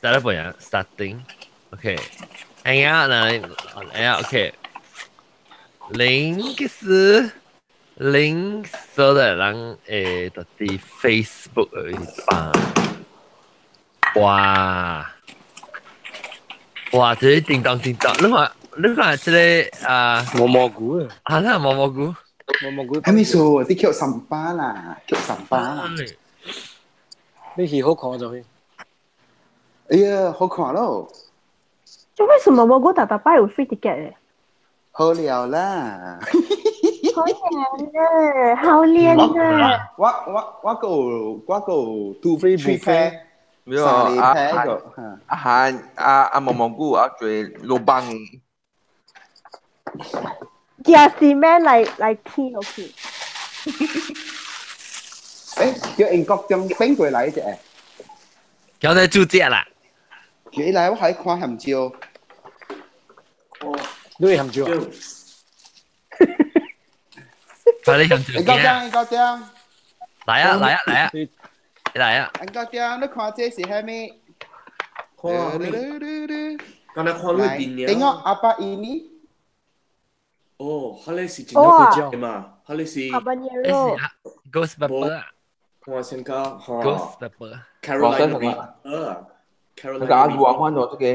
Start 不呀？Starting。OK。哎呀，那哎呀，OK。零个是零说的人誒，到啲 Facebook 而吧。哇！哇！這叮當叮當，你看你看這個啊，毛蘑菇啊，啊，那毛蘑菇，毛蘑菇。係咪數？啲叫什巴啦，叫什巴。你戲好看就去。哎呀，好看咯！就為什麼蘑菇大大擺有 free ticket 咧？好了啦。好靚啊！好靚啊！我個 two free three pair，三個 pair 個。啊哈啊啊毛蘑菇啊做老板。寄是咩嚟嚟天落去？誒，叫英國中邊過來一隻？叫你煮只啦。叫伊來，我還看鹹椒。哦，你會鹹椒啊？快啲鹹椒！英國中，英國中。來啊來啊來啊！來啊！英國中，你看這是啥物？看咩？剛才看你電影。頂我阿爸伊呢？哦，彼個是真正嘛？彼個是。 Habanero。 Ghost pepper。我先講 Ghost pepper。 Carolina Reaper。那個阿祖啊，換咗這個。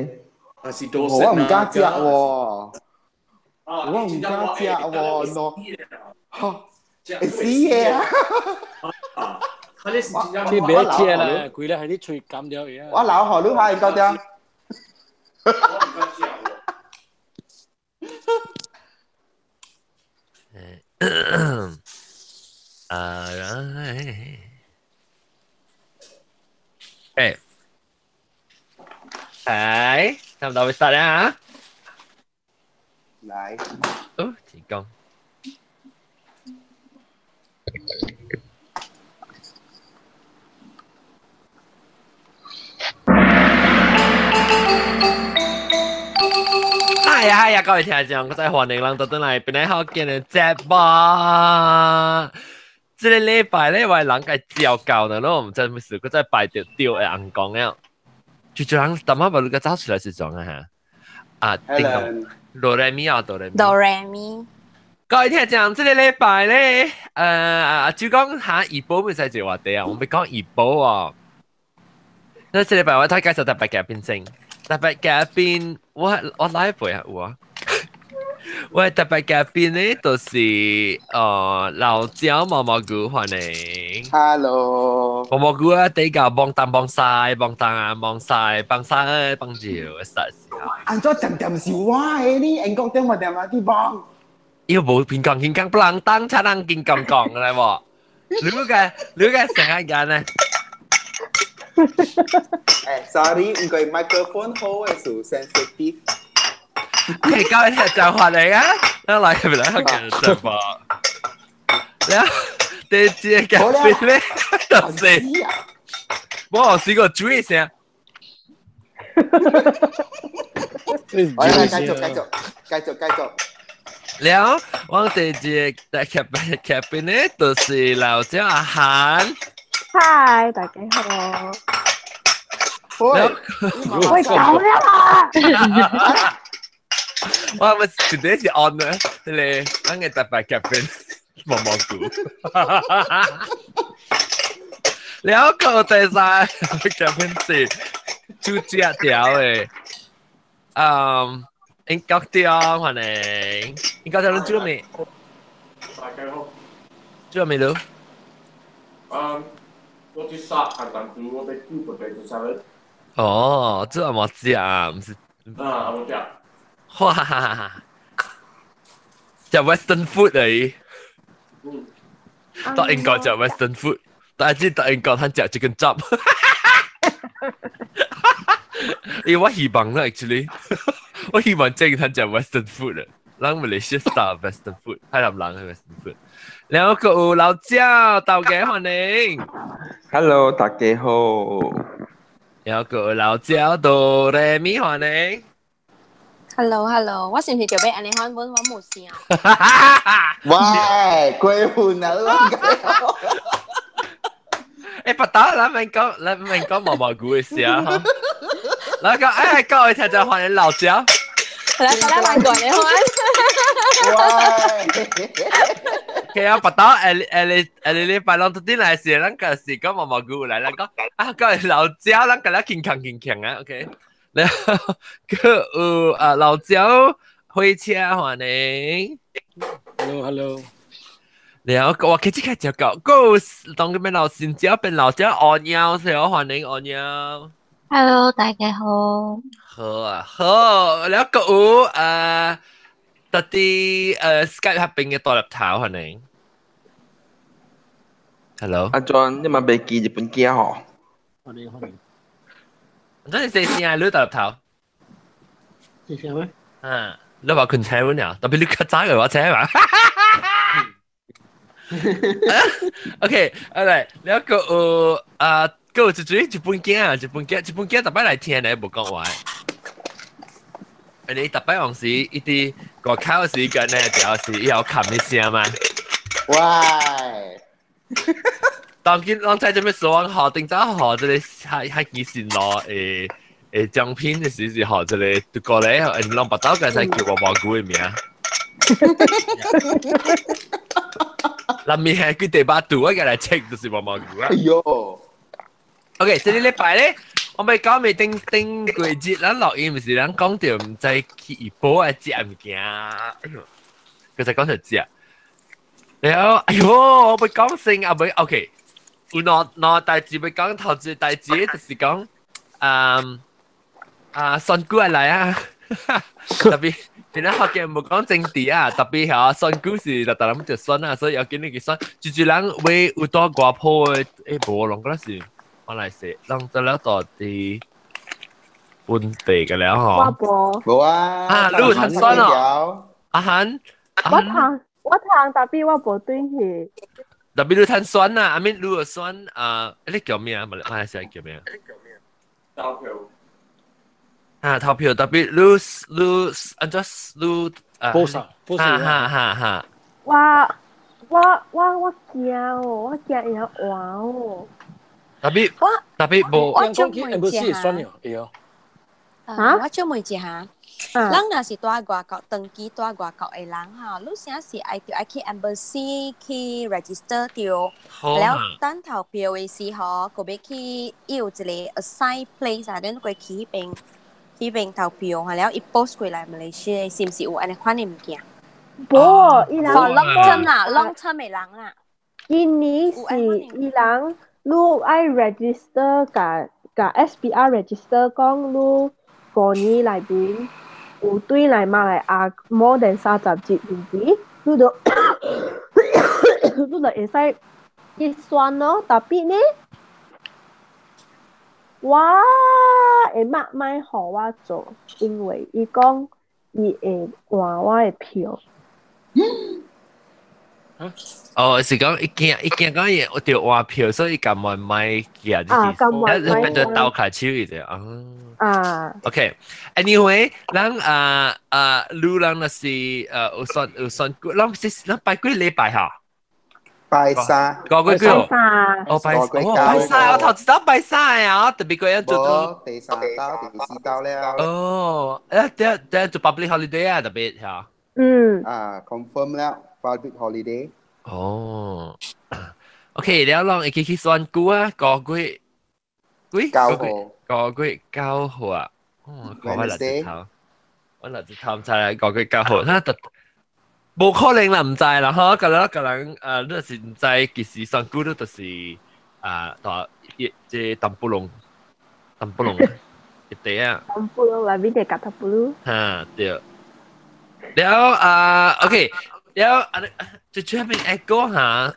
啊是多我唔敢食喎，我唔敢食喎，喏，嚇，會死嘅啊！你別食啦，規個係你喙乾掉去啊！我老好，你下應該點？我唔敢食喎。啊，誒。哎，差唔多會 start 啦。來。哦，成功。係啊係啊，各位聽眾，我再歡迎人到轉來，本來好見的節目。這個禮拜咧，我人該照教的咯，唔知咩事，佢再擺著掉的紅光了。就就人淡仔把你個走出來是怎啊嚇？啊，叮當，哆來咪啊，哆來咪。哆來咪。各位聽眾，這個禮拜咧，就講下怡保咪使一個話題啊，我們講怡保哦。那這禮拜我睇介紹特別嘉賓先，特別嘉賓，我來一杯啊，有啊。我特別嘉賓咧，就是老椒毛毛菇歡迎。 Hello。毛毛菇啊，第一個幫東幫西，幫東啊幫西，幫西幫照，實時啊。按怎點點是我的呢？英國點嘛點嘛啲幫。伊無平講平講，不人當才人緊講講來無？你個成日講呢？誒，sorry，唔該，microphone 好嘅是 sensitive。你交一聽就話你啊，來入來學嘅直播。然後第二個嘉賓咧，就是我試過注意聲。我來繼續繼續繼續繼續。然後我第二個嘉賓咧，就是老張阿韓。嗨，大家好。喂，喂，搞了啦！我咪絕對是按啊，你咱個特別嘉賓毛毛菇。了個第三嘉賓是主角條的，嗯，英國條歡迎，英國條你煮未？大家好。煮未咯？嗯，我啲沙簡單煮，我哋煮 potato salad。哦，這冇食啊，唔是。啊，冇食。哇！食 Western food 嚟，到英國食 Western food，但係到英國他食 chicken chop。因為我希望啦，actually，我希望這個他食 Western food 啦，咱馬來西亞 style Western food，海南人的 Western food。然後個有老趙，大家歡迎。 Hello，大家好。然後個有老趙，哆來咪歡迎。 Hello，Hello，我是唔是就欲按呢款阮我無聲？喂，鬼混啊！欸，不打，咱免講，咱免講毛毛菇的事啊！來個哎，各位聽眾歡迎老椒。來，來來過來，歡。其實白刀誒誒你誒你禮拜攏特啲來時，咱個是講毛毛菇來，咱講啊個老椒，咱個咧堅強堅強啊，OK。然後個有啊老椒火車歡迎。 Hello hello。然後我其實開始講，個當佢變老新椒變老椒，阿喵，小歡迎阿喵。 Hello，大家好。好啊，好，然後個有特啲Skype 入邊嘅大粒頭歡迎。Hello。阿 John，你嘛袂記日本囝吼？歡迎歡迎。真係細聲啊，你大粒頭。細聲咩？啊，你話困車碗呀？特別你較早嘅話車嘛。OK，嚟，你一個啊，個就最日本囝啊，日本囝，日本囝特別來聽咧，無講話。你特別往時一啲外口時間咧，就是要冚一聲嘛。喂！當今攏在這邊說學定早學這個係係幾線路誒誒獎品的時是學這個讀過咧，誒攏白刀嘅使叫我蘑菇的名。嗱面係佢第八度，我來 check 就是毛毛菇啊。哎呦，OK，這個禮拜咧，我咪講未頂頂過節，咱錄音唔是咱講到毋知去怡保啊食物件，哎呦，佢就講到食。然後，哎呦，我咪講先啊，咪 OK，有兩兩代誌欲講，頭一個代誌就是講，嗯啊，選舉來啊，特別。今仔福建無講政治啊，特別嚇選舉是逐逐人就選啊，所以要緊你去選。就就人為有帶外婆的，欸無，攏嗰是馬來西亞，攏做了到佇本地个了吼。我無。無啊。啊，你有通選哦。阿涵。我通，我通，特別我無轉去。特別你通選啊，阿面你有選啊？你叫咩啊？馬來西亞叫咩啊？投票。啊，投票特別你你按怎你啊？保守，保守。哈哈哈哈！我我我我驚哦，我驚伊換哦。特別特別無。我想問一下。啊？我想問一下，咱若是蹛外國，長期蹛外國的人吼，你啥是愛著愛去 embassy 去 register 著，了等投票的時候，閣欲去伊有一個 assign place 啊，恁過去彼邊。彼邊投票，了伊 post 過來馬來西亞，是毋是有按呢款的物件？無，伊人 for long term 啦，long term 的人啦。今年是伊人，你愛 register 共共 SPR register 講你5年內面有對來馬來亞 more than 30日，是毋是？你就你就會使去選咯，特別呢。我會媽莫予我做，因為伊講伊會換我的票。哦，是講伊驚伊驚講伊著換票，所以甘願莫寄啊，啊，甘願變做鬥卡手伊者啊。啊。 OK，anyway，咱啊啊，女人若是有選有選，咱是咱拜幾禮拜哈？拜三，個月幾？拜三，哦拜，哦拜三，我頭一道拜三啊，特別個樣做做第三道、第四道了。哦，誒，等等做 public holiday 啊，特別嚇。嗯。啊，confirm 了 public holiday。哦，OK，了，攏會記去選舉啊，個月幾？ 9號。個月9號啊，哦，我六日頭，我六日頭唔知啦，個月九號，那特。無可能啦，毋知啦，吼，個人個人，你是毋知幾時選舉，你就是啊，大一這淡布隆，淡布隆一地啊。淡布隆內面的甲塔布魯。哈，對。了啊，OK，了啊，最最後面愛講哈，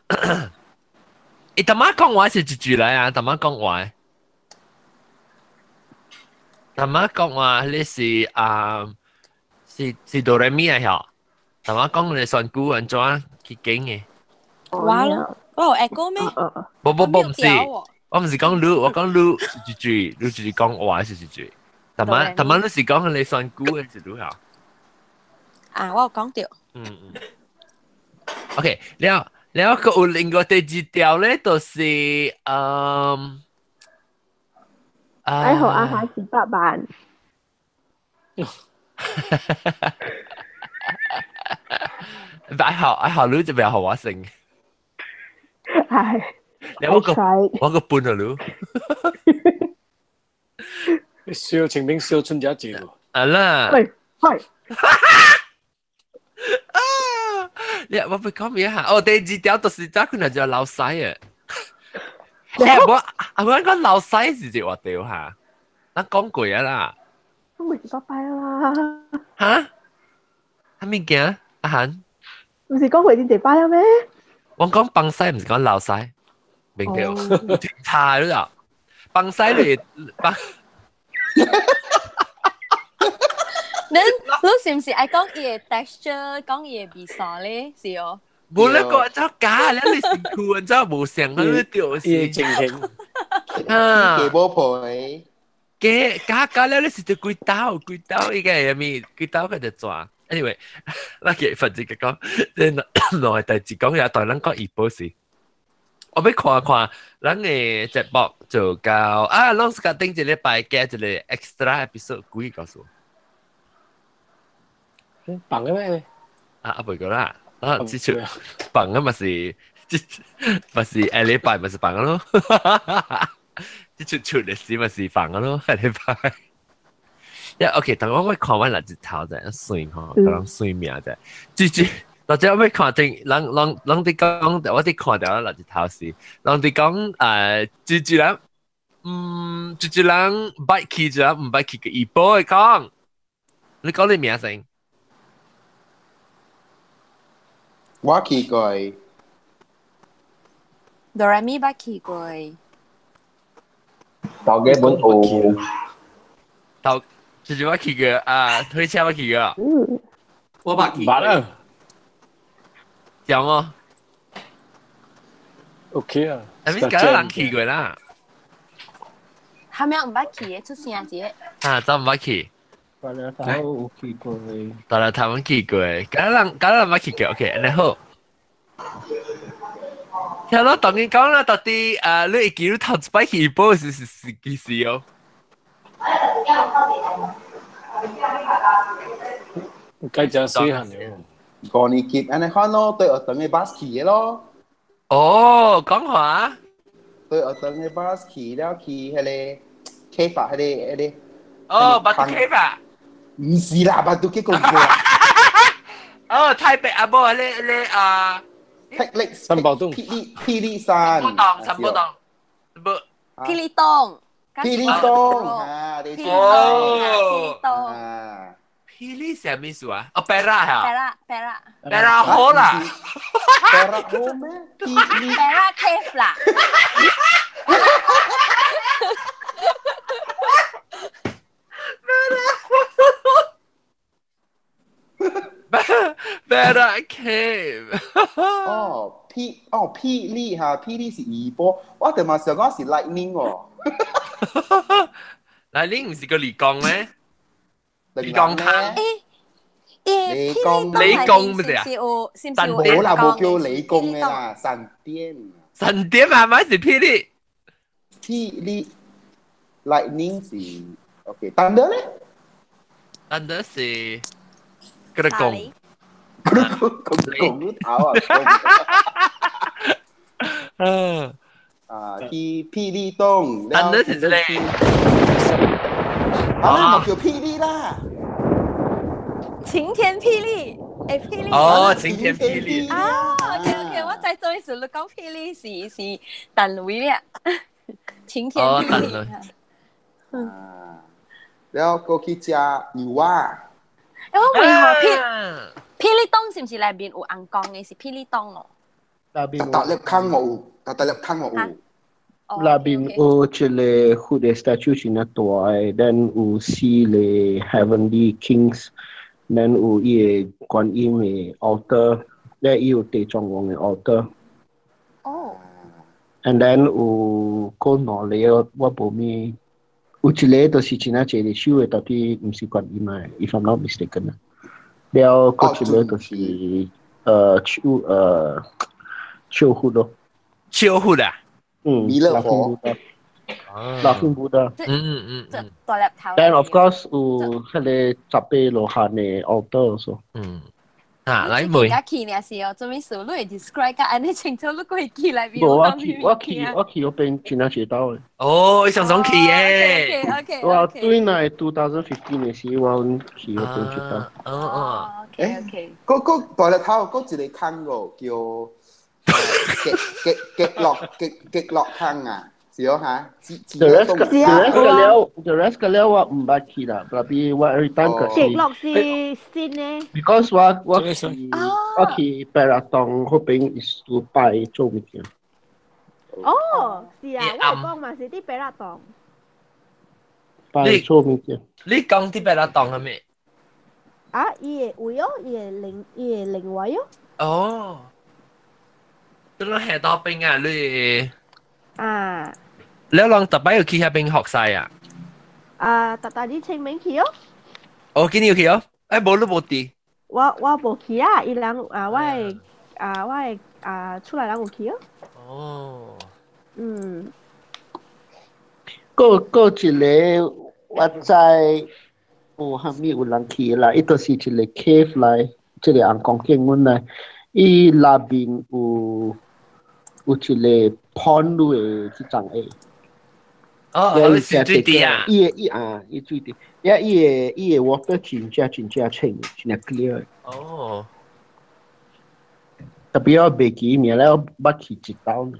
伊淡仔講話是一句來啊，淡仔講話，淡仔講話，你是啊，是是哆來咪啊，嗬。淡仔講你選舉按怎去揀的？我咯，我有會講咩？無無無，毋是，我毋是講你，我講你是一句，你就是講話是一句。淡仔淡仔你是講你選舉的是如何？啊，我有講著。嗯嗯。OK，了了，閣有另外第二條咧，就是嗯，愛予阿涵100萬。愛學愛學你就不要學我成。係。你我個我個半啊你。燒清明燒春節節。啊啦。喂喂。啊！你我不講咩嚇？哦，第二條就是早可能就老細啊。欸，我啊我講老細是這話條嚇，咱講過啊啦。講過一百擺啦。嚇？啥物件？阿涵？毋是講過真濟擺啊咩？我講放西，毋是講老西，明對？差咗，放西你放。你是毋是愛講伊的 texture，講伊的味素咧？是哦。無你講走假，你你身軀走無像，你就是。伊情形。啊。雞無皮。假假假了，你是就規兜規兜伊個係咪？規兜佢就抓。Anyway，我記反正講，這兩個代誌講也台咱講怡保是。我欲看看，咱的節目做到啊，攏是甲頂一禮拜加一個 extra episode 幾個數？放嘅咩？啊啊，袂過啦，啊，這出放啊嘛是，這嘛是下禮拜嘛是放咯，這出出的時嘛是放咯，下禮拜。呀，OK，等我看完六日頭者，算吼，人算命者，這這。或者我欲看定，人人人佇講，我佇看著六日頭時，人佇講誒，這這人，嗯，這這人捌去，這人毋捌去個怡保的講，你講你名先。我去過。哆來咪捌去過。頭家本有。頭，這這我去過啊，推車我去過。我捌去過。講哦，OK 啊，係咪幾多人去過啦？係咪毋捌去的？出聲一個。啊，真毋捌去。大家頭有去過。大家頭去過，幾多人幾多人捌去過？OK，然後，聽我當然講啦，到底啊，你會記得頭一擺去怡保是是是幾時哦？該食細漢了。五年級按呢款咯，對學堂的巴士去的咯。哦，講話。對學堂的巴士去了去彼个開發彼个彼個。哦，巴杜開發。毋是啦，巴杜去過過。哦，台北啊，無咧咧啊。霹靂三寶洞。霹靂霹靂山。三寶洞，三寶洞。無。霹靂洞。霹靂洞啊，你哦。霹靂洞。霹靂啥物事啊？哦，白啦嚇。白啦，白啦。白啦好啦。白啦好咩？白啦 cave 啦。白啦 cave。哦，霹哦霹靂哈，霹靂是怡保，我哋嘛想講是 lightning 哦。lightning 毋是個雷公咩？李公坑，欸，理工乜嘢啊？冇啦，冇叫理工的啦，閃電。閃電啊，咪是霹靂。霹靂，lightning 是 OK，thunder 咧？thunder 是嗰個公，嗰個公公頭啊！嗯，啊，去霹靂洞。thunder 是這個。啊，冇叫霹靂啦！晴天霹靂，欸，霹靂哦，晴天霹靂啊，OK OK，我知做時你講霹靂是是鄧偉咧，晴天霹靂。啊，然後過去食油啊！欸，我問下霹霹靂洞是毋是內面有紅光的？是霹靂洞哦。內面大粒坑我有，大粒坑我有。內面有一個佛的 statue 真正大的，then 有四個 Heavenly Kings，then 有伊個觀音的 altar，咧伊有地藏王的 altar。哦。 And then 有閣兩個我無咩，有一個就是真正濟個手的，到底毋是觀音來，if I'm not mistaken 啦。了閣一個就是手手佛咯。手佛啊？嗯，彌勒佛。Laughing Buddha。大粒頭。 Then of course 有彼个十八羅漢的 altar also。啊，來問。而家去呢是哦，做咩事？你會 describe 甲按呢清楚，你過去內面。無，我去彼邊真正濟兜的。哦，你上上去耶。 OK。我對來2015的時，我去彼邊一兜。哦哦。 OK OK。嗰大粒頭嗰一個坑個叫極極極樂極極樂坑啊，是哦嚇。 The rest 個了，the rest 個了我毋捌去啦，特別我 every time 可是。極樂是新的。 Because 我去白蠟洞彼邊是拜做物件。哦，是啊，我講嘛是佇白蠟洞。拜做物件。你講佇白蠟洞係咪？啊，伊的位哦，伊的靈位哦。哦。咁樣係多邊啊？你啊。你啷特擺要去遐邊學晒啊？啊，特大啲清明去哦。哦，今年有去哦？欸，無你無佇。我無去啊，伊人啊，我的啊，我的啊，厝內人有去哦。哦。閣一个我知有啥物有人去啦，伊就是一个 cave 來，這个紅光景阮來，伊內面有一个 pond 的這種的。哦，是水滴啊！伊的伊啊，伊水滴，也伊的 water 真正真正清，真正 clear。哦。特別我袂記名咧，我捌去一兜呢。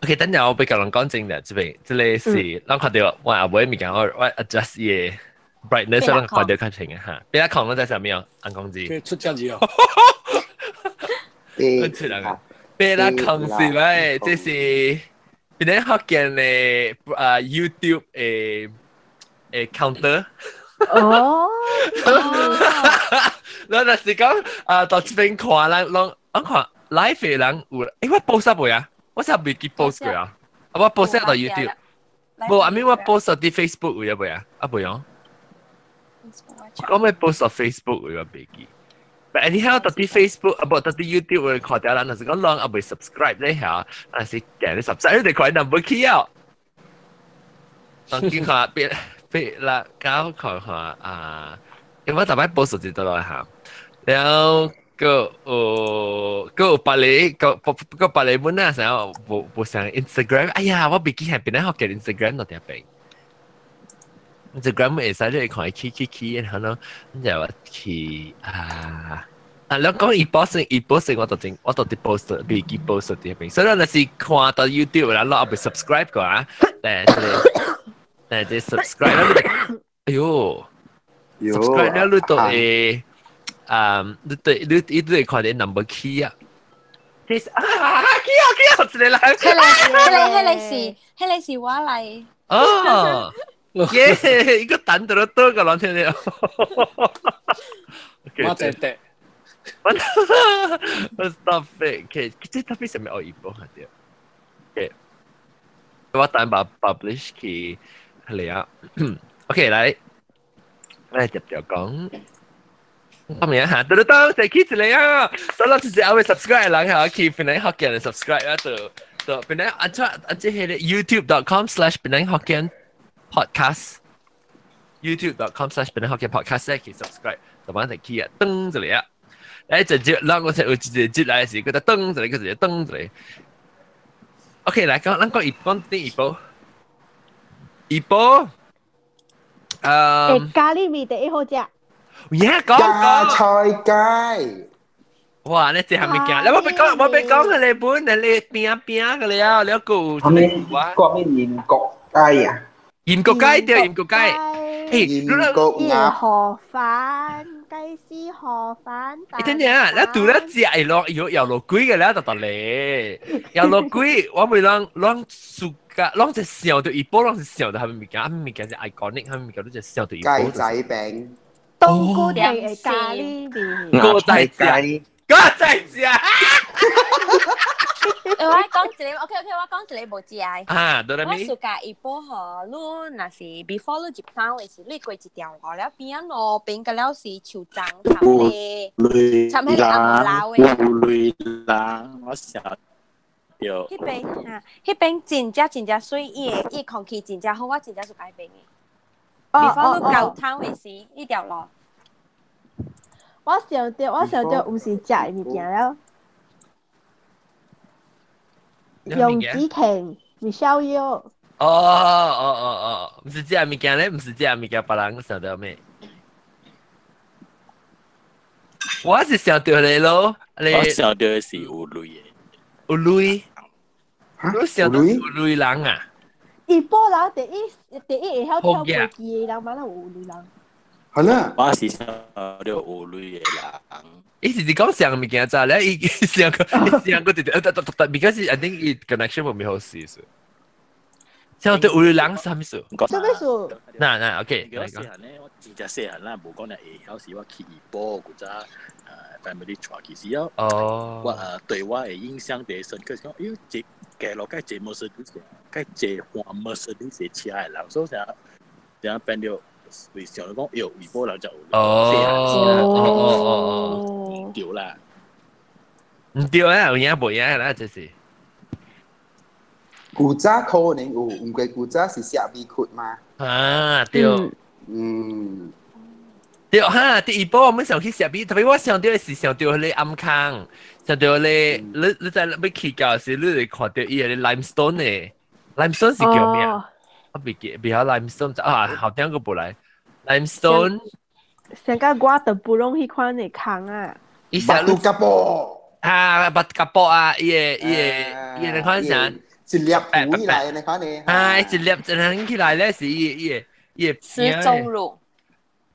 OK，等陣我俾舊人講正嘅，這邊這裡是，咱看到我阿妹物件，我 adjust 伊的 brightness，咱看到較清嘅哈。比較空攏在上面哦，紅公子。出這字哦。出人啊！比較空是咪？這是。邊咧福建的啊 YouTube 的 counter。哦。咱若是講啊，到這邊看咱攏，我看 live 的人有，欸，我 post 未啊？我是未記 post 過啊？啊，我 post 到 YouTube。無，I mean 我 post 佇 Facebook 有未啊？啊，未哦。我咪 post 到 Facebook 有未記。But anyhow，到佇 Facebook 啊，無到佇 YouTube 會看到咱，若是講攏啊未 subscribe 咧嚇，但是撳你 subscribe 你就看 number 去啊。當見看別別啦，搞看看啊，因為我逐擺 post 一倒來嚇，然後個個別个個個別個本啊，成日無無上 Instagram，哎呀，我袂記係邊咧學嘅 Instagram 落點變。Instagram 會使你看去去去，然後呢，你就去啊啊！你講伊 post 伊 post 我就真我就佇 post 袂記 post 佇邊，所以若是看到 YouTube 啦，落後 subscribe 個啊，但係但係 subscribe 啦，哎喲，subscribe 了你都會啊，你對你你都會看到 number key 啊。這是啊，key 啊 key 啊，一個人。彼個是彼個是我來。哦。耶！一個蛋都多個人聽了。我在得。我 stop it！其實特別什麼奧義波下啲。OK，我等把 publish 去嚟啊。OK，來，來接著講。講咩啊？嘟嘟嘟，再去一個啊！所以就是阿位 subscribe 人嚇，去檳城福建 subscribe 啊，就就檳城按怎按這個 youtube.com/檳城福建 podcast youtube.com/檳城福建 podcast 咧去 subscribe，就幫你去啊，噔一下啊！來直接，咱我才有一個節來時，佢就噔一個，佢就噔一個。OK，來講，咱講一講第一步，一步，咖喱麵第一好食。耶，講講菜雞。哇！你這係物件，你我別講，我別講佢你本，你邊邊嘅了，你個。後面嗰邊鹽焗雞啊？鹽焗雞對，鹽焗雞。鹽焗鴨。河粉，雞絲河粉。你聽聽啊，你拄咧食會落有有落鬼嘅咧，特特咧，有落鬼，我咪啷啷暑假，啷就想到一波，啷是想到係咪物件，係物件是 iconic，係物件都就想到一波。雞仔餅。冬菇定係咖喱麵。個仔雞，個仔食。我講一個，OK OK，我講一個無食的。啊，對啦我暑假一波吼，你若是 before 你入town 的時，你過一條路了，邊仔路邊個了是樹樁插迄個，插彼個紅老的。有雷人，我想到。對。彼邊啊，彼邊真正真正媠，伊的空氣真正好，我真正喜歡彼邊的。比方你舊灘的時，呢條路。我想到，毋是食的物件了。楊紫瓊、Michelle Yeoh。哦，毋是食物件咧，毋是食物件，別人想到咩？我是想到你咯，你我想到的是有鐳的，有鐳，你想到有鐳人啊？怡保人第一會曉跳飛機的人，嘛，有鐳人。係啦，我是想到有鐳的人。伊是講上物件咋咧？伊上個上個直直得得得，because I think 伊 connection 無咪好勢數。想到有鐳人啥物事？啥物事？嗱嗱，OK。我細漢咧，我真正細漢啦，無講你會曉時，我去怡保古早family 帶去時哦。我對我的印象第一深刻是講，哎喲，坐街路該坐 Mercedes，該坐換 Mercedes 車的人，所以成成變到為想講，喲，怡保人就有哦，對啦，唔對啊，有影無影啦，這是。古早可能有，毋過古早是寫米窟嘛。啊，對。嗯。對哈，第一波我們上去寫米，特別我上到是上到彼個暗坑，上到彼個你在欲去到時，你會看到伊個 limestone 的，limestone 是叫咩啊？我袂記，袂曉 limestone 啊，後頂個無來 limestone。上個我就不攏彼款的坑啊。伊寫 Batu Kapur 啊， Batu Kapur 啊，伊個你看啥？一粒浮起來，你看你。啊，一粒一粒起來咧，是伊個。石鐘乳，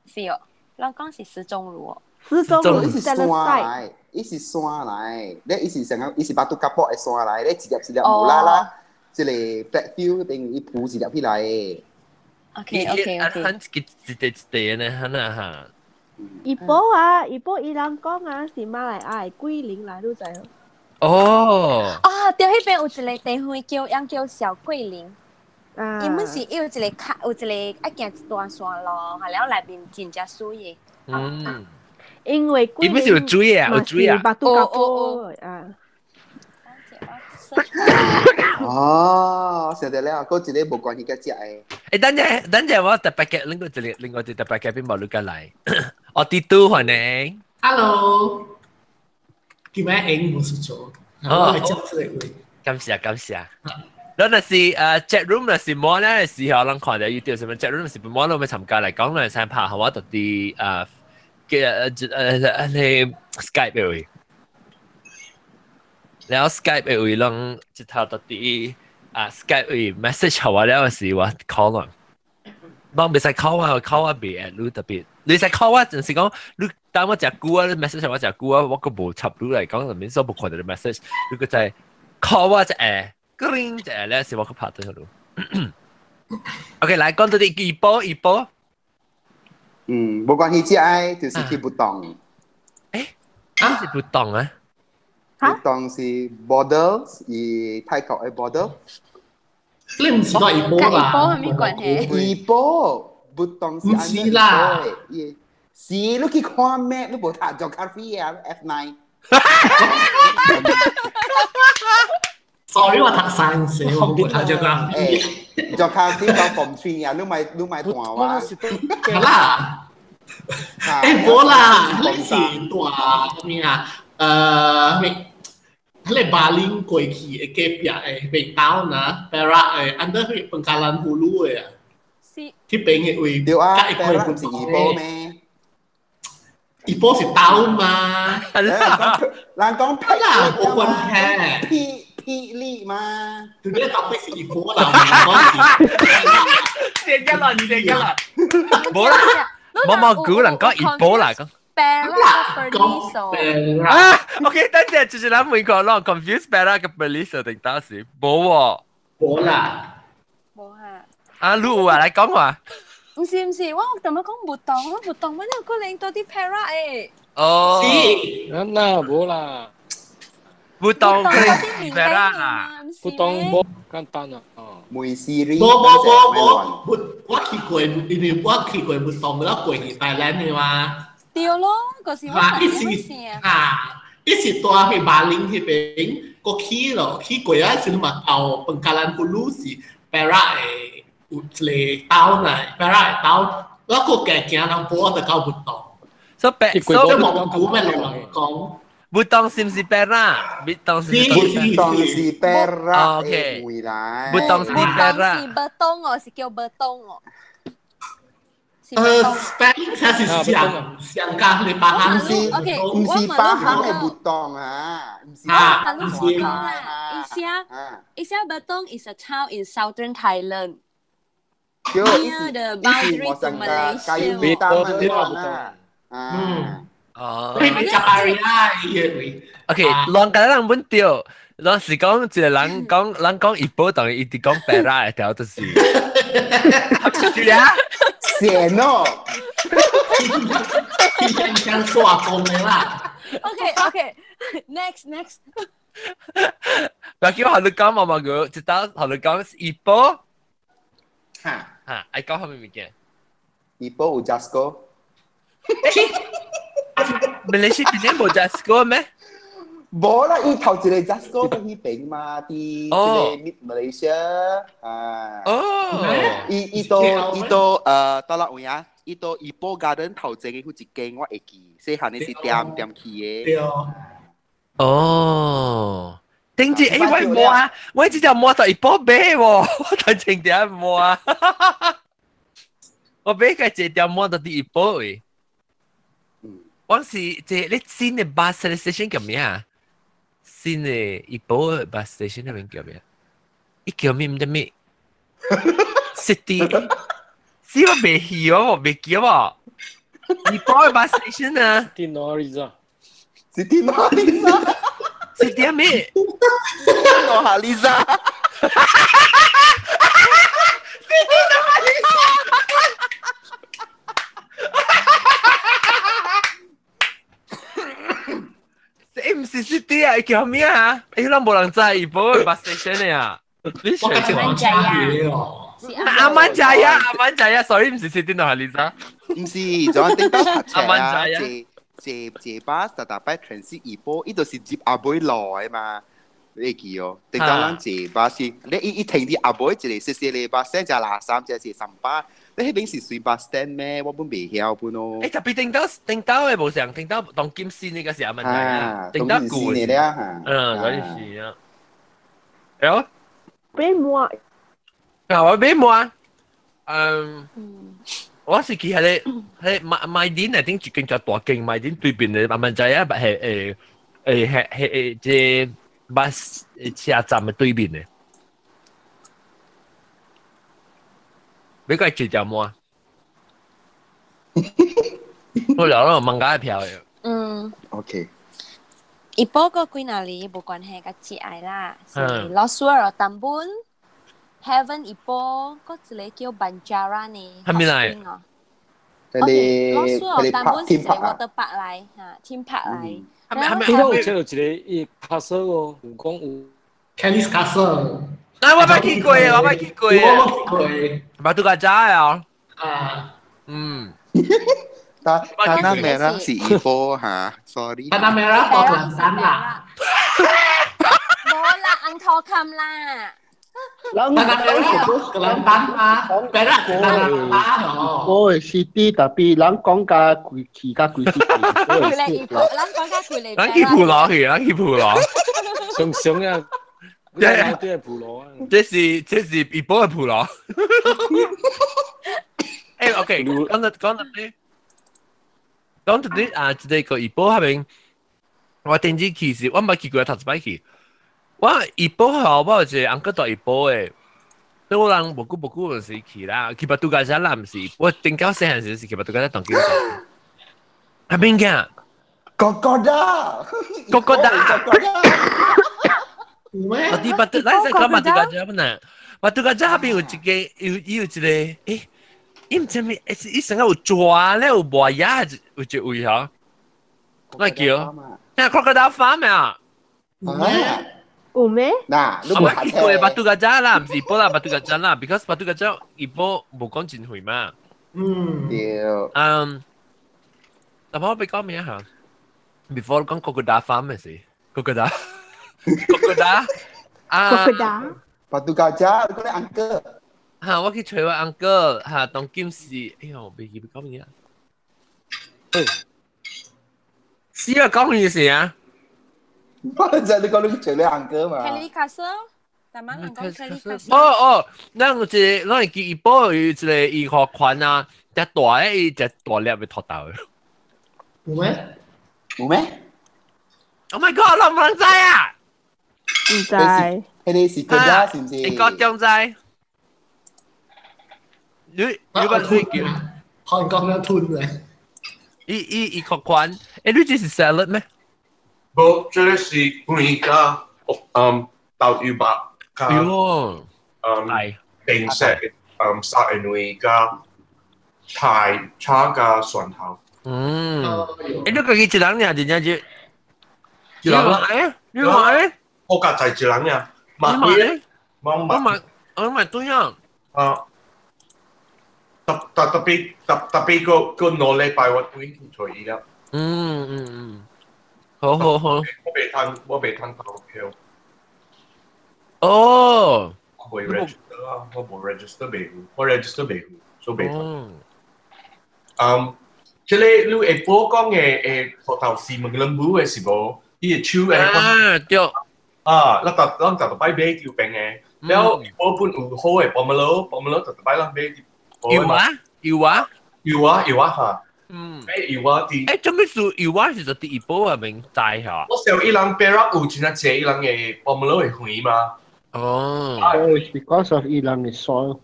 是哦，咱講是石鐘乳哦。石鐘乳伊是山來，伊是山來，咧伊是成個，伊是 Batu Kapur 的山來，咧一粒一粒無啦啦，這個 flat field 邊伊浮一粒起來的。 OK。很一一塊一塊呢，很啊哈。怡保啊，怡保伊人講啊，是馬來亞的桂林來，你知無？哦。啊，對，彼邊有一個地方叫，樣叫小桂林。啊。伊們是有一個卡，有一個愛行一段山路，下了內面真正媠的。嗯。因為桂林。伊不是有水啊，有水啊。 Batu Kapur 啊。哦，想到了，閣一個無關係佮食的。欸，等陣，等陣，我特別嘅，另外一個特別嘉賓無你過來。我啲都歡迎。 Hello，今日英無事做，我會接這個位。感謝感謝。咱若是chat room 若是滿了的時候，咱看著 YouTube 什麼 chat room 是滿了，欲參加來講，咱會使拍，予我佇嘅你 Skype 的位。然後 Skype 的位，攏一頭佇佇Skype 位 message 予我了時，我 call 人。攏袂使 call 我，call 我袂會你特別。你使 call 我，就是講你等我誠久啊，你 message 我誠久啊，我閣無插你來講，就免說無看著你 message，你閣再 call 我一下，叮一下咧，是我閣拍轉你。OK，來講到啲怡保，怡保。嗯，無關係，這個就是去不同。欸，啊是不同啊？不同是 border，是泰國的 border。你毋是講怡保啦？佮怡保有啥關係？怡保不同是毋是啦，是你去看 map，你無讀 geography 啊，F9。 Sorry，我讀 science，我無讀 geography。 geography 到 form 3啊，你咪斷我。好啦，欸，無啦，你是蹛咩啊？咩？彼个巴林過去的隔壁的彼邊呐，Perak 的，under 彼 Pengkalan Hulu 的啊。是。彼邊的位。對啊，Perak 毋是怡保咩？怡保是島嘛？人講霹啦，無關係。霹霹靂嘛？對你講是怡保啦，唔講是。這個啦，這個啦，無啦，無無古人講怡保啦，講。 Perak Perlis 啊，OK，等陣就是咱每個攏 confuse Perak 佮 Perlis 定當時，無喎，無啦，無哈。啊，你有啊，來講話。毋是毋是，我同你講不同，我不同，我有可能到啲 Perak 的。哦。是。那無啦。不同可能是 Perak 啦。不同無簡單啊。梅西里。無無無無，我去過，因為我去過不同，我過去台南的嘛。對咯，嗰時我啊，伊是啊，伊是蹛去馬鈴彼邊，個去咯，去過啊時嘛到 Pengkalan Hulu 是 Perak 的有一個島呢，Perak 的島，我個加行人波就到 Betong。所以白，所以無古咩老人講。 Betong 是唔是 Perak？Betong 是 Betong 是 Perak ，OK。回來。 Betong 是 Perak。是 Betong 哦，是叫 Betong 哦。 spelling 才是上上加你巴唔是唔是巴行嘅活動啊，唔是巴行唔是啊，伊寫伊寫 Betong is a town in southern Thailand。 Near the boundary to Malaysia。嗯。哦。你咪食巴瑞啦，伊個位。 OK，人家人本對，人是講一個人講，人講一波，當伊直講 Perak 的條就是。是啊。險哦！像耍工的啦。 OK OK，next next。不叫學你講嘛嘛個，一道學你講一波。哈哈，愛講啥物物件？一波有 Jusco。馬來西亞邊無 Jusco 咩？無啦，伊頭一個 Jusco 佇彼邊嘛，佇這個 Mid Malaysia 啊。哦。伊伊到伊到到哪位啊？伊到 Ipoh Garden 頭前的有一間，我會記，細漢的是點點去的。對。哦。頂住，我摸啊，我這條摸到 Ipoh 買喎，我頭前條摸啊。我買個這條摸到佇 Ipoh 位。我是這你新的 bus station 叫咩啊？新的 Ipoh bus station 那邊叫咩？伊叫咩唔知咩？City，是我未去哦，我未記喎。Ipoh bus station 啊？City Noriza。City Noriza。 City 咩？ Nurhaliza。 City Nurhaliza。唔是 City 啊，叫咩啊？咱無人知 Ipoh bus station 的啊。你我感覺阿曼仔啊，阿曼仔啊，阿曼仔啊，sorry，唔是 City Nurhaliza。唔是，就頂到泊車阿曼啊，仔啊坐坐坐巴士逐擺 transit 怡保，伊就是接阿妹來嘛。你會記哦？頂到咱坐巴士，你伊伊停佇阿妹一個細細個巴士，只垃圾，只是三巴。你彼邊是隨 bus stand 咩？我本袂曉本哦。特別頂到頂到的無像，頂到當今線那個是阿曼仔啊，頂到舊的了。嗯，嗰陣時啊。哎買摸。啊，我買摸。嗯。我是去彼個彼個賣賣店啊，頂一間較大間賣店對面的阿曼仔啊，係係係這巴士車站的對面的。你過坐條摸？我聊了問家票的。嗯。 OK。伊報個幾若年無關係，佮節愛啦，是老蘇爾淡本 Heaven Ipoh，閣一個叫 Banjara 呢。係咪來？ OK，老蘇爾淡本是一個 water park 來，嚇，theme park 來。係咪係咪？佢都有切到一個伊 castle 哦，有講有 Kelly's Castle。啊！我捌去過，我捌去過。我捌去過。捌拄個早啊。啊。嗯。 Tanah Merah 是怡保嚇，sorry。 Tanah Merah 到吉蘭丹啦。無啦，紅頭冚啦。人 Tanah Merah 到吉蘭丹嘛，Perak Tanah Merah 哦。我的 city 特別人講甲規去甲規 city。規個怡保，人講甲規個。人去普羅去，人去普羅。上上啊！對，對，普羅啊！這是怡保的普羅。OK，講到啲，講到啲啊，這個怡保那邊，我頂次去是，我捌去過頭一擺去。我怡保吼，我有一個翁哥住怡保的，所以我人無久無久就是去啦，去 Batu Gajah 啦，毋是，我頂到細漢時是去 Batu Gajah 當警察。阿邊個？哥哥的，哥哥的。有咩？我啲 Batu，咱先講 Batu Gajah 本來，Batu Gajah 那邊有一個，有一個，伊毋知咩，伊成個有蛇咧，有磨牙，有一位吼，我叫，那 crocodile farm 啊？有咩？嗱，你我捌去過 Batu Gajah 啦，毋是怡保啦，Batu Gajah 啦，because Batu Gajah 怡保無講真遠嘛。嗯。對。嗯，但我欲講咩嚇？Before 講 crocodile farm 嘅事，crocodile。哥達啊，哥達， Batu Gajah，嗰啲 uncle。嚇，我去揣我 uncle 嚇，當今是，哎呦，未記講咩啊？是啊，講咩事啊？我就你講你揣你 uncle 嘛。 Kelly Castle，大媽人講 Kelly Castle。哦哦，咱有一個，咱會記伊保有一個醫學款啊，只大的伊只大粒的禿頭的。有咩？有咩？ Oh my god！我毋知啊！唔知。迄個是國家是毋是？你高中知？你捌你叫？韓國有吞嘅。伊醫學款，欸，你這是 salad 咩？無，這個是飯加豆油肉加喲，定色沙的卵加菜炒加蒜頭。嗯，欸，你家己一人爾，真正是一人欸，你買？我家在一人爾，你買？我買，我買對啊。啊，特特特別個個2禮拜我轉去做伊了。嗯嗯嗯，好好好。我未通投票。哦。我未 register 啊，我無 register 未有，我 register 未有，所以未通。嗯，這個你下晡講的葡萄是問兩母的是無？伊的手會啊對。啊，咱逐擺買就平的，了我本有好的pomelo，pomelo 逐擺咱買。有啊有啊有啊有啊哈。嗯。買有啊佇。欸，做咩事有啊是就佇怡保那邊栽嚇？我想伊人 Perak 有真濟伊人的 pomelo 的園嘛。哦。 Oh, it's because of 伊人的 soil。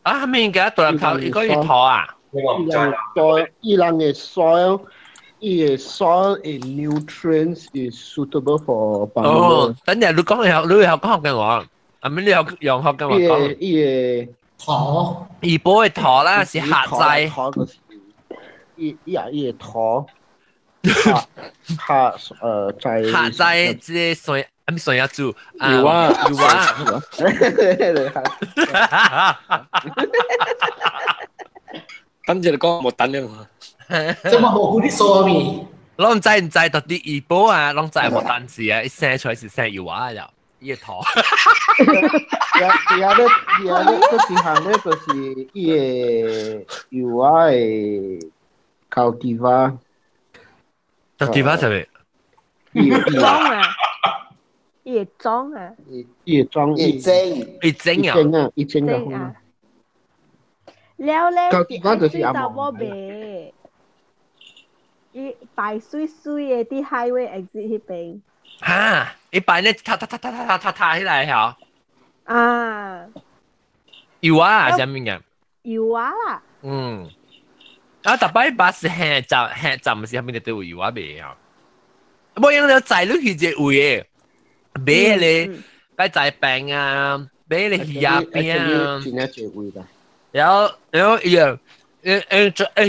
啊，係咪應該大粒頭？應該是土啊？我唔知啦。伊人的 soil，伊的 soil in nutrients is suitable for 哦，等陣你講你學，你學講學嘅我，啊咪你學用學嘅我講。伊個土，怡保的土啦，是客仔。土就是伊伊啊伊個土，客在客仔這個蒜，啊咪蒜仔煮，有啊有啊。等陣你講冇等嘅嘛。這麼無古啲數咪？攏毋知毋知，到底怡保啊，攏知無單字啊，一生出來是生油啊就，伊個土。其他咧，其他咧，嗰一項咧，就是伊個油啊的 cultivar。 cultivar 啥物？伊種啊，伊個種啊，伊個種，伊種，伊種啊，啊，伊種啊。了咧是愛水查某賣，伊擺水水的佇 highway exit 彼邊。哈！伊擺咧，踏踏踏踏踏踏踏起來嚇。啊！油啊，啥物嘢？油啊啦。嗯。啊，逐擺巴士行站行站是啥物都有油啊賣啊。無用了載你去一個位的，買咧該載餅啊，買咧魚仔餅啊。真正濟位啦。然後伊個，伊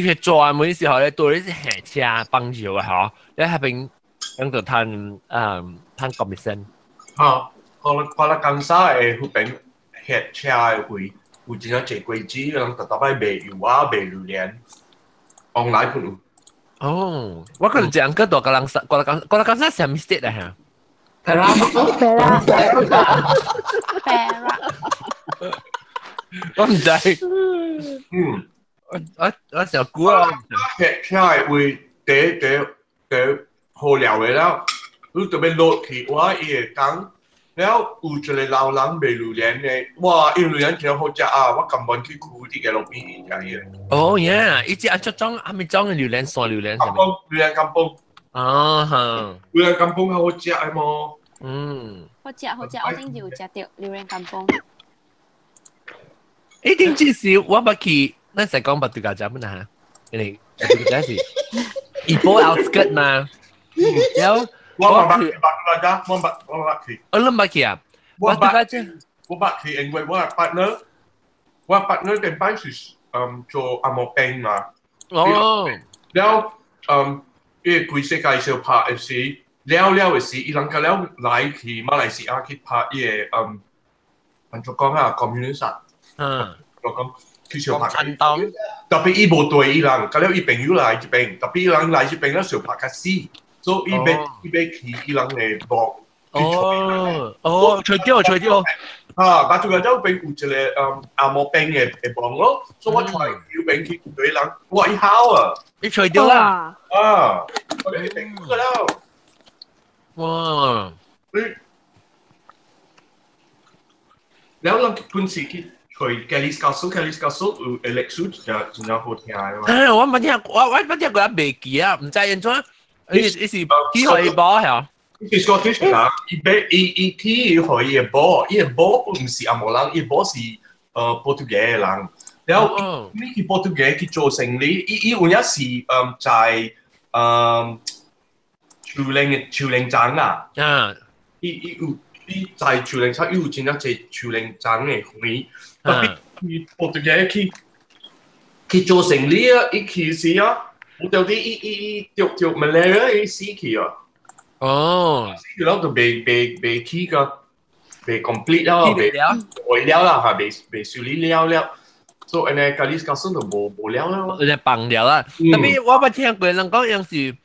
去轉門時候咧，對你是行車幫手啊，嗬，你迄邊響度趁趁 commission。嚇，我咧江沙的彼邊客車的位有真正濟果子，人逐逐擺賣柚仔、賣榴蓮，往來本有。哦，我可能一個大個人沙，過來過來江沙啥物 state 啊？嚇？ Perak。 Perak。我毋知。嗯，我小估啊。客車的位，第第第好料的了，你特別落去，我伊會講，了有一個老人賣榴蓮的，哇，伊榴蓮真好食啊！我甘願去跍佇個路邊食伊個。哦耶！伊只按怎種，啥物種的榴蓮，山榴蓮。甘榜榴蓮甘榜。啊哈！榴蓮甘榜較好食的麼？嗯。好食好食，我頂次有食著榴蓮甘榜。一定只是我捌去，咱才講捌對家食本啊，因為捌對家是怡保 outskirt 嘛。然後我捌捌捌家，我捌我捌去。我攏捌去啊！我捌我捌去，因為我 partner，我 partner 頂擺是做按摩兵嘛。哦。了因為規世界小拍的時，了了的時，伊人甲了來去馬來西亞去拍伊個按怎講啊，communist。嗯，我講去小拍。產黨。特別伊無對伊人，甲了伊朋友來這邊，特別伊人來這邊了小拍較死，所以伊欲伊欲去伊人的墓，哦哦，吹掉吹掉。啊，把這個周邊有一個阿摩兵的幫咯，所以我揣小兵去對人，哇一好啊，你吹掉啦。啊，我哋兵個啦。哇！你แล้วเรา本時去去 Kelly's Castle，Kelly's Castle 有歷史真真正好聽的嘛。哎，我冇聽，我聽過，未記啊，唔知按怎，伊是去予伊某係。伊是 Scottish 人，伊俾伊伊去予伊的某，伊的某毋是紅毛人，伊某是葡萄牙的人。然後伊去葡萄牙去做生意，伊有影是在樹林站啊。伊有伊在樹林站，伊有真正濟樹林站的園。特別去葡萄牙去做生意啊，伊去時啊，有到底伊著 malaria 伊死去啊。哦，死了就未起個，未 complete 了，未為了啦嚇，未處理了了，所以呢，咖喱咖喱就無了啦。有點放了啦。特別我捌聽過人講，樣是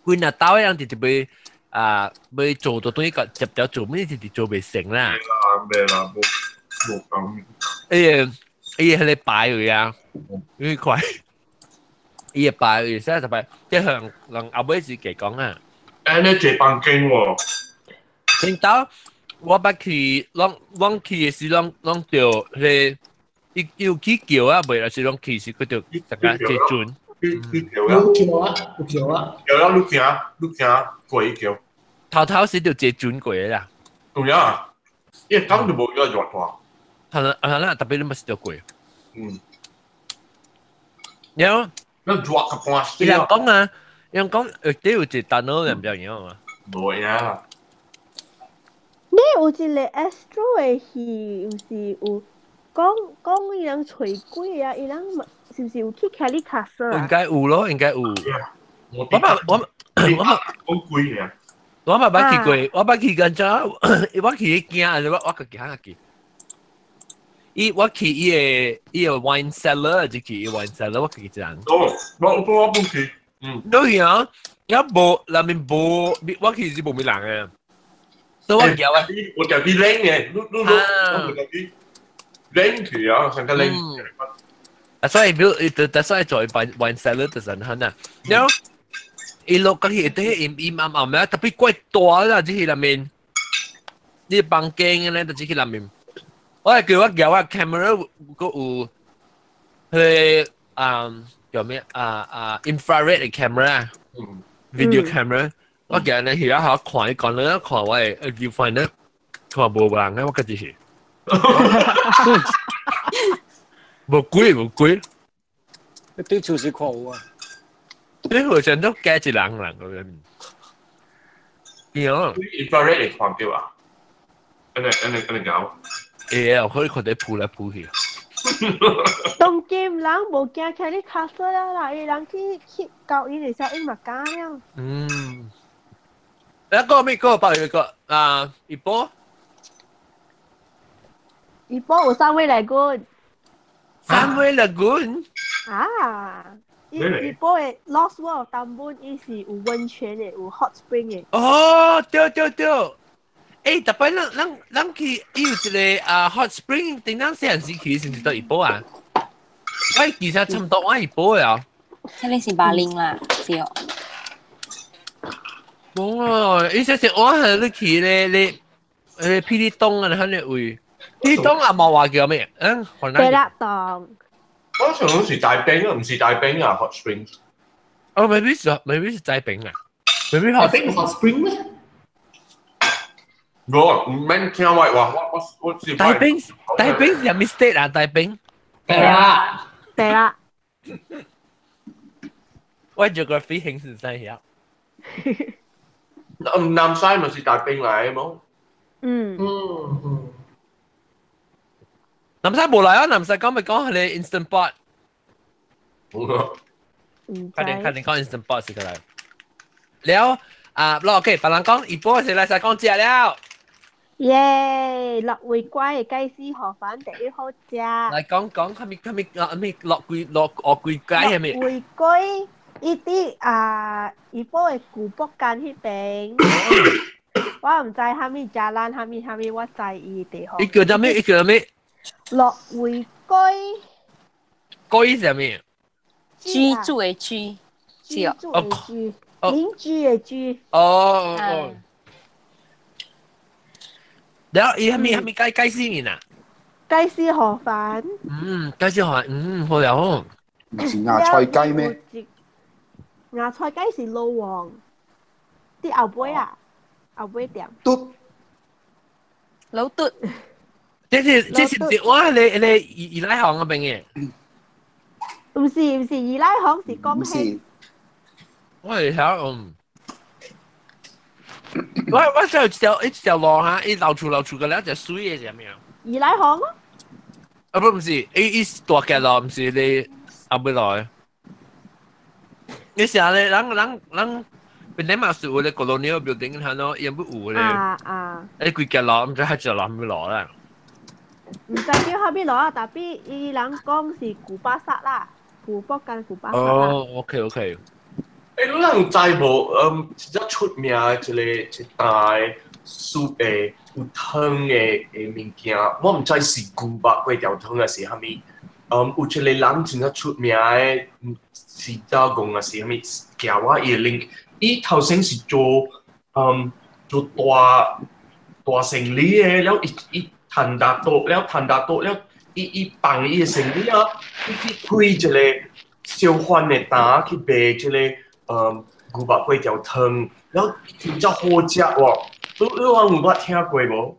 規若兜樣直直欲啊，欲做到等於個接條做，咩直直做袂成啦。未啦，無講。伊個迄個擺位啊，伊塊，伊個擺位，所以就擺，即係人後尾是加講啊。誒，你坐房間喎？頂頭我捌去，攏去的時攏著彼個，伊有起橋啊，袂，還是攏去是佢著大家坐船。去橋啊！有橋啊，有橋啊。橋啊，你行過橋。頭頭是著坐船過的啦。有影，伊講就無一個熱話。係啦，係啦，特別你咪是著過。嗯。然後。那熱個半死。伊人講啊。人講底有一個單佬，你毋知影嘛？無影。你有一個 Astro 的戲，有是有講伊人揣鬼啊？伊人是毋是有去 Kelly Castle 啊？應該有咯，應該有。我嘛我嘛講鬼啊！我嘛捌去過，我捌去過怎？我去驚，我家己較記。伊我去伊個 wine cellar 就去伊 wine cellar，我家己一人。哦，我不去。嗯，對啊，一無內面無，我去是無咩人嘅，所以我叫啊，我叫啲靚嘅，你我叫啲靚去啊，上個靚。啊，所以表，就所以做 wine cellar 就神很啊，然後伊落個去啲陰陰暗暗啊，特別怪大啦，這去內面，你房間咧就這去內面，我係叫我叫我 camera 個有，佢叫咩啊 infrared 的 camera video camera，我今日去下看伊講咧，看我的 viewfinder，看無人啊，我家己去。無鬼無鬼，你對厝是看有啊？你好像都加一人咁樣。對啊，infrared 會看到啊？按呢搞？會啊，可以看到撲來撲去。當今人無驚 Kelly Castle 啦，伊人去交伊的時候，伊嘛敢了。嗯。一個咩個包一個啊？一波。一波有三位來過。三位 Lagoon。啊！伊波的 Lost World 當本伊是有溫泉的，有 hot spring 的。哦，對對對。欸，特別咱去伊有一個啊 hot spring，頂咱細漢時去是毋是到怡保啊？我其實差唔多我怡保啊。這裡是巴林啦，是哦。哦，伊這是我係你去咧，你霹靂東啊，你喺個位，霹靂東啊冇話叫咩？嗯，白蠟洞。我想講是大冰啊，唔是大冰啊，hot spring。哦，未必是大冰啊，未必 hot spring hot spring 咩？我唔免聽我話，我是大冰大冰是咩 state 啊？大冰。對啦，對啦。我 geography 興是怎樣？南西咪是大冰嚟冇？嗯嗯嗯。南西無來啊！南西講咪講係你 instant pot。快點快點講 instant pot 是個來。了啊，嗱 OK，別人講一波是來晒講食了。耶！落回歸嘅雞絲河粉第一好食。來講講，係咪係咪啊？咩落歸落學歸雞係咪？回歸伊佇啊，怡保的古朴間彼邊。我毋知蝦米 jalan 蝦米蝦米，我知伊地方。伊叫做咩？伊叫做咩？樂匯居。居是啥物？居住的居，居住的居，鄰居的居。哦哦。然後伊蝦米蝦米雞雞絲麵啊？雞絲河粉。嗯，雞絲河粉，嗯，好料好。唔是芽菜雞咩？芽菜雞是老王，啲後尾啊，後尾店。嘟。老嘟。這是我你二奶行嗰邊嘅。唔是，二奶行是江興。我係睇嗯。我就一條路哈，伊流出個了，隻水嘅是咩啊？二奶行咯。啊不唔是，伊大嘅路，唔是你後尾來。你成日人本來嘛是有咧 colonial building 睇咯，伊唔有咧。啊啊！你規個路唔知係隻路咩路啦？唔知叫後邊路啊，但係伊人講是古巴薩啦，古北間古巴薩啦。哦，OK OK。欸，你人知無？嗯，一隻出名的一個一大酥的有湯的物件，我毋知是牛肉粿條湯還是啥物。嗯，有一個人真正出名的，是走講還是啥物？寄我伊的 link，伊頭先是做做大大生理的，了伊趁大多了，趁大多了，伊放伊的生理啊，伊去開一個小販的檔去賣這個。牛肉粿條湯，然後真正好食喎！你有捌聽過無？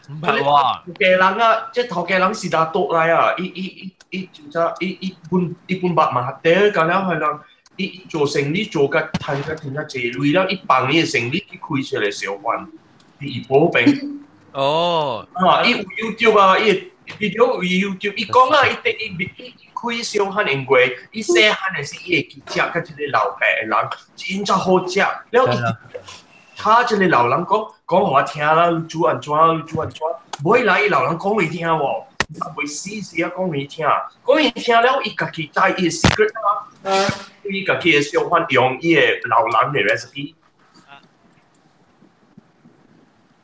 毋捌喎。頭家人啊，這頭家人是哪倒來啊？伊真正伊伊本捌嘛，第二個了係人，伊做生意做甲趁甲真正濟鐳了，伊放伊的生意去開一個小販，佇怡保邊。哦。啊！伊有 YouTube 啊，伊 video 有 YouTube，伊講啊，伊伊伊。開小漢因為伊細漢的是伊會記食，佮這個老爸的人真正好食。了伊，他這個老人講講予我聽啦，你煮按怎，你煮按怎，尾來伊老人講伊聽無，未死時啊講伊聽，講伊聽了，伊家己知伊的 secret 啊，伊家己的小販用伊的老人的 recipe。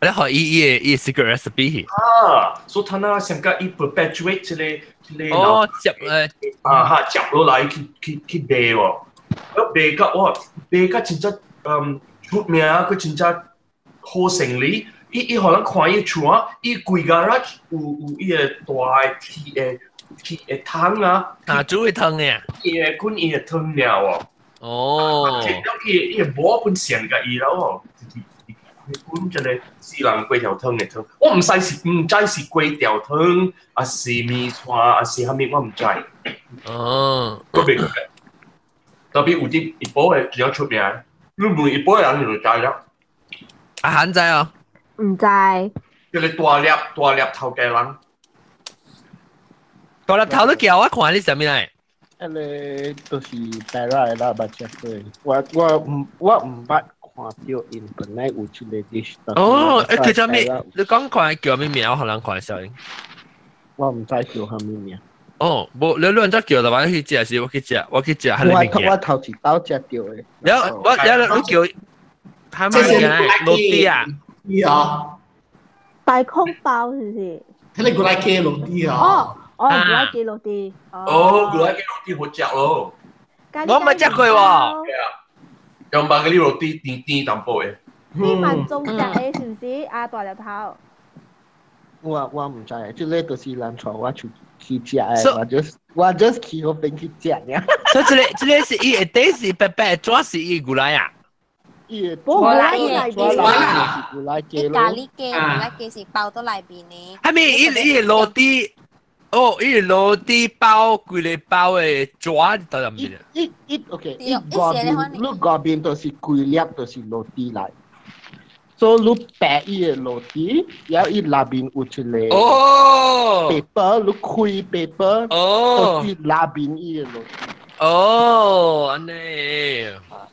你學伊 secret recipe 啊，所以他那上個伊 perpetuate 這個哦，接啊哈接落來去賣喎，我賣甲哇賣甲真正出名，佢真正好生理。伊予人看伊厝啊，伊規 garage 有伊個大的鐵的桶啊，啊煮的湯嘅，伊個滾伊個湯了喎。哦，伊個某本上甲伊了喎。本一個四人粿條湯的湯，我毋知是粿條湯，還是麵線，還是啥物，我毋知。哦，特別特別有啲怡保的比較出名，你問怡保的人就知啦。阿韓知哦？毋知。叫你大粒大粒頭家人，大粒頭都叫我看你啥物來？迄個就是台來啦，捌食過。我毋捌。看到𪜶本來有這個 dish。哦，欸，叫做咩？你講看叫咩名？我予人看下。我毋知叫啥物名。哦，無，你按怎叫的話，你去食是，我去食，我去食，我頭一道食著的。了，我了你叫，啥物名？滷地啊？啊。大空包是毋是？彼個古來雞滷地啊。哦，哦，古來雞滷地。哦，古來雞滷地好食咯。我沒食過喎。用白個滷地甜甜淡薄的。你蠻中食的，是毋是？啊，大粒頭。我毋知，這個就是人帶我出去食的，我 just 去彼邊去食爾。所以這個是伊下底是白白，主是伊牛奶啊。伊無牛奶，牛奶牛奶雞咯。咖喱雞，牛奶雞是包到內邊的。係咪伊伊滷地？哦，伊滷地包規個包的紙到入面。伊 OK，伊外邊你外邊就是規粒就是滷地來。所以你白伊個滷地，然後伊內邊有一個哦 paper，你開 paper，哦，就是內邊伊個滷地。哦，按呢。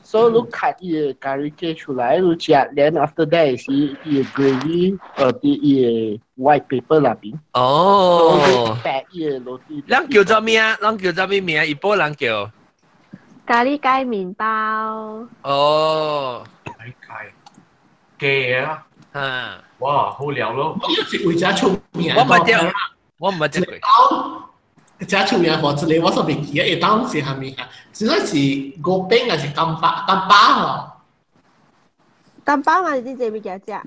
所以你 cut 伊個咖喱雞出來，你食，then after that 是伊個 gravy，佇伊個 white paper 內邊。哦。白伊個滷地。咱叫做咩啊？咱叫做咩名？怡保人叫。咖喱雞麵包。哦。咖喱雞。雞啊，啊，哇，好料咯！我是為咗出名。我唔係我唔係食過。真出名貨一個我煞袂記啊，會當是蝦米啊？是說是糕餅還是金巴金巴吼？金巴嘛是真濟物件食。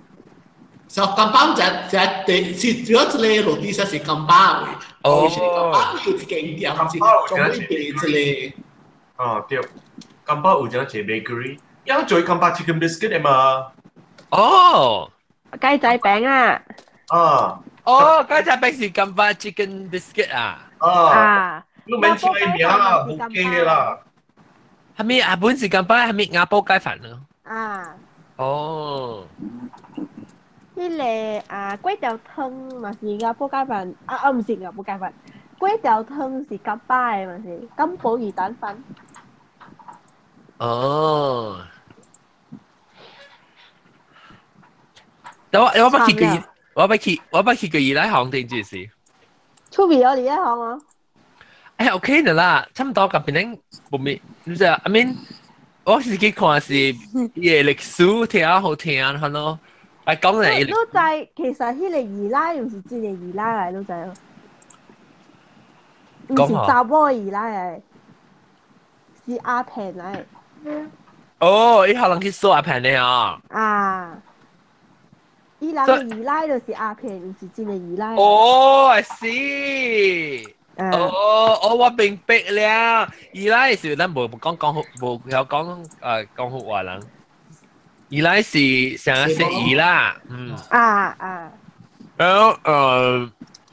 就金巴食食第是主要一個落地是金巴的。哦。金巴有一間店是專門賣這個。哦對，金巴有一個 bakery，伊做金巴 chicken biscuit 的嘛。哦。雞仔餅啊。啊。哦，雞仔餅是金巴 chicken biscuit 啊。啊！你免聽名啦，無記啦。係咪阿本是金巴？係咪亞波雞飯啊？啊。哦。彼个啊，粿條湯嘛是亞波雞飯，啊啊毋是亞波雞飯，粿條湯是金巴的嘛是金寶魚蛋粉。哦。但我捌去過，我捌去過伊拉行定就是。出味哦，你一行啊？哎，OK 的啦，差唔多甲別人無咩，你知啊？I mean，我是去看是伊的歷史聽好聽，係咯。哎，講嚟。你知其實彼個二奶毋是真的二奶來，你知哦？毋是查某二奶來，是阿平來。哦，伊可能去掃阿平的啊。啊。伊人的二奶就是阿平，毋是真的二奶。哦，I see。哦，哦，我明白了。二奶是咱無講講好，無曉講講好話人。二奶是成日食魚啦，嗯。啊啊。然後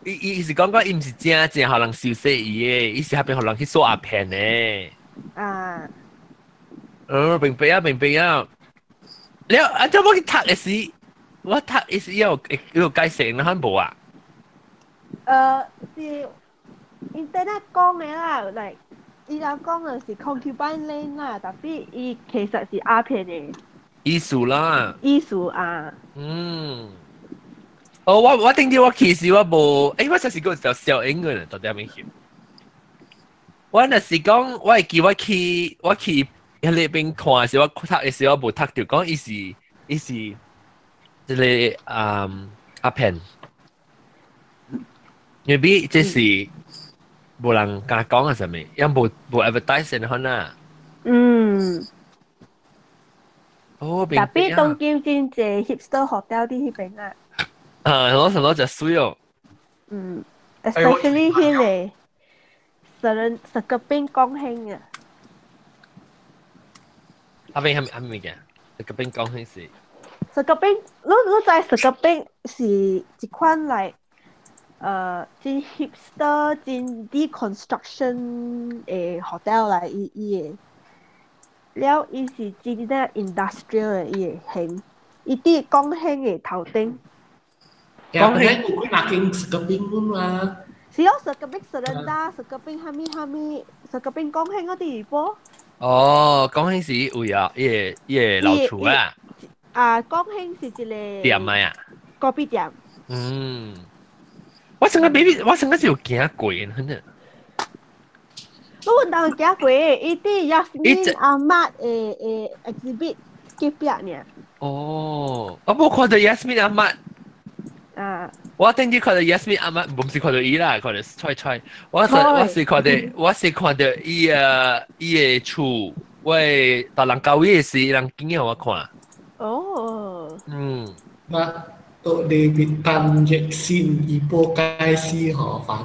伊是講講伊毋是正正予人收細魚的，伊是彼邊予人去掃阿平的。啊。哦，明白啊，明白啊。了，啊，這我去讀的時。我讀伊是有解釋，你看無啊？是 internet 講的啦，嚟伊人講的是 concubine lane 啦，但係伊其實是鴉片的意思啦。意思啊。嗯。哦，我頂次我其實我無，欸，我實是個條小英嘅，到底係咪去？我若是講，我會記我去彼邊看時，我讀的時我無讀著，講伊是。這個阿平，因為這是無人敢講啊，啥物，也無 advertise 可能。嗯。哦，特別東京真濟 hipster hotel 佇彼邊啊。啊，我想到食水哦。嗯，especially 彼個十十個邊港興啊。阿邊係咪物件？十個邊港興是。石角冰，你知石角冰是一款嚟，真 hipster 真 deconstruction 的 hotel 來，伊的，了伊是真正 industrial 的伊的型，伊佇港興的頭頂。港興有幾若間石角冰嘛？是哦，石角冰石人渣，石角冰蝦米蝦米，石角冰港興嗰啲波。哦，港興是有啊，伊個老厝啊。啊，港興是一個店啊，咖啡店。嗯，我上個 baby，我上個是有行過，真的。我問到行過，伊佇 Yasmin Ahmad 的 exhibit 隔壁爾。哦，我無看到 Yasmin Ahmad。啊。我頂次看到 Yasmin Ahmad，毋是看到伊啦，看到菜菜。我是看到，我是看到伊啊，伊的厝，我大人教伊的時，人經予我看。哦。嗯。那到你別單日先怡保街市河粉。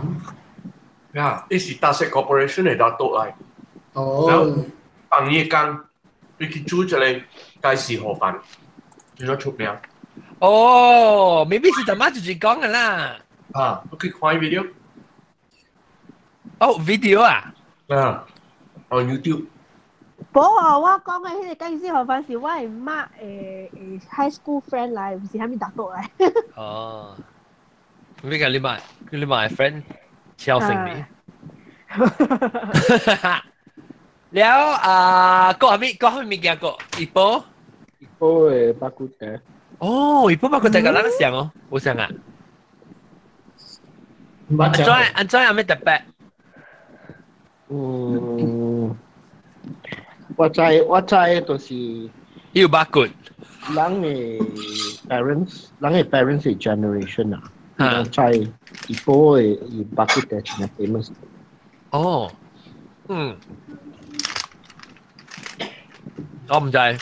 呀，伊是大石 Corporation 的拿督來。哦。放夜工，伊去煮一個街市河粉，就咗出名。哦，maybe 是大媽自己講的啦。啊，你去看 video。哦，video 啊。啊，on YouTube。無啊，我講的彼個街市河粉是我的媽的 high school friend 來，毋是啥物大哥來。哦，你講你媽 friend 超成你。了啊，閣啥物物件閣？怡保。怡保的肉骨茶。哦，怡保肉骨茶佮咱像哦，有像啊。按怎有咩特別？嗯。我知就是有肉骨，人嘅 parents，人嘅 parents 嘅 generation 啊，人在怡保嘅伊肉骨茶真 famous。哦，嗯，我唔知。了，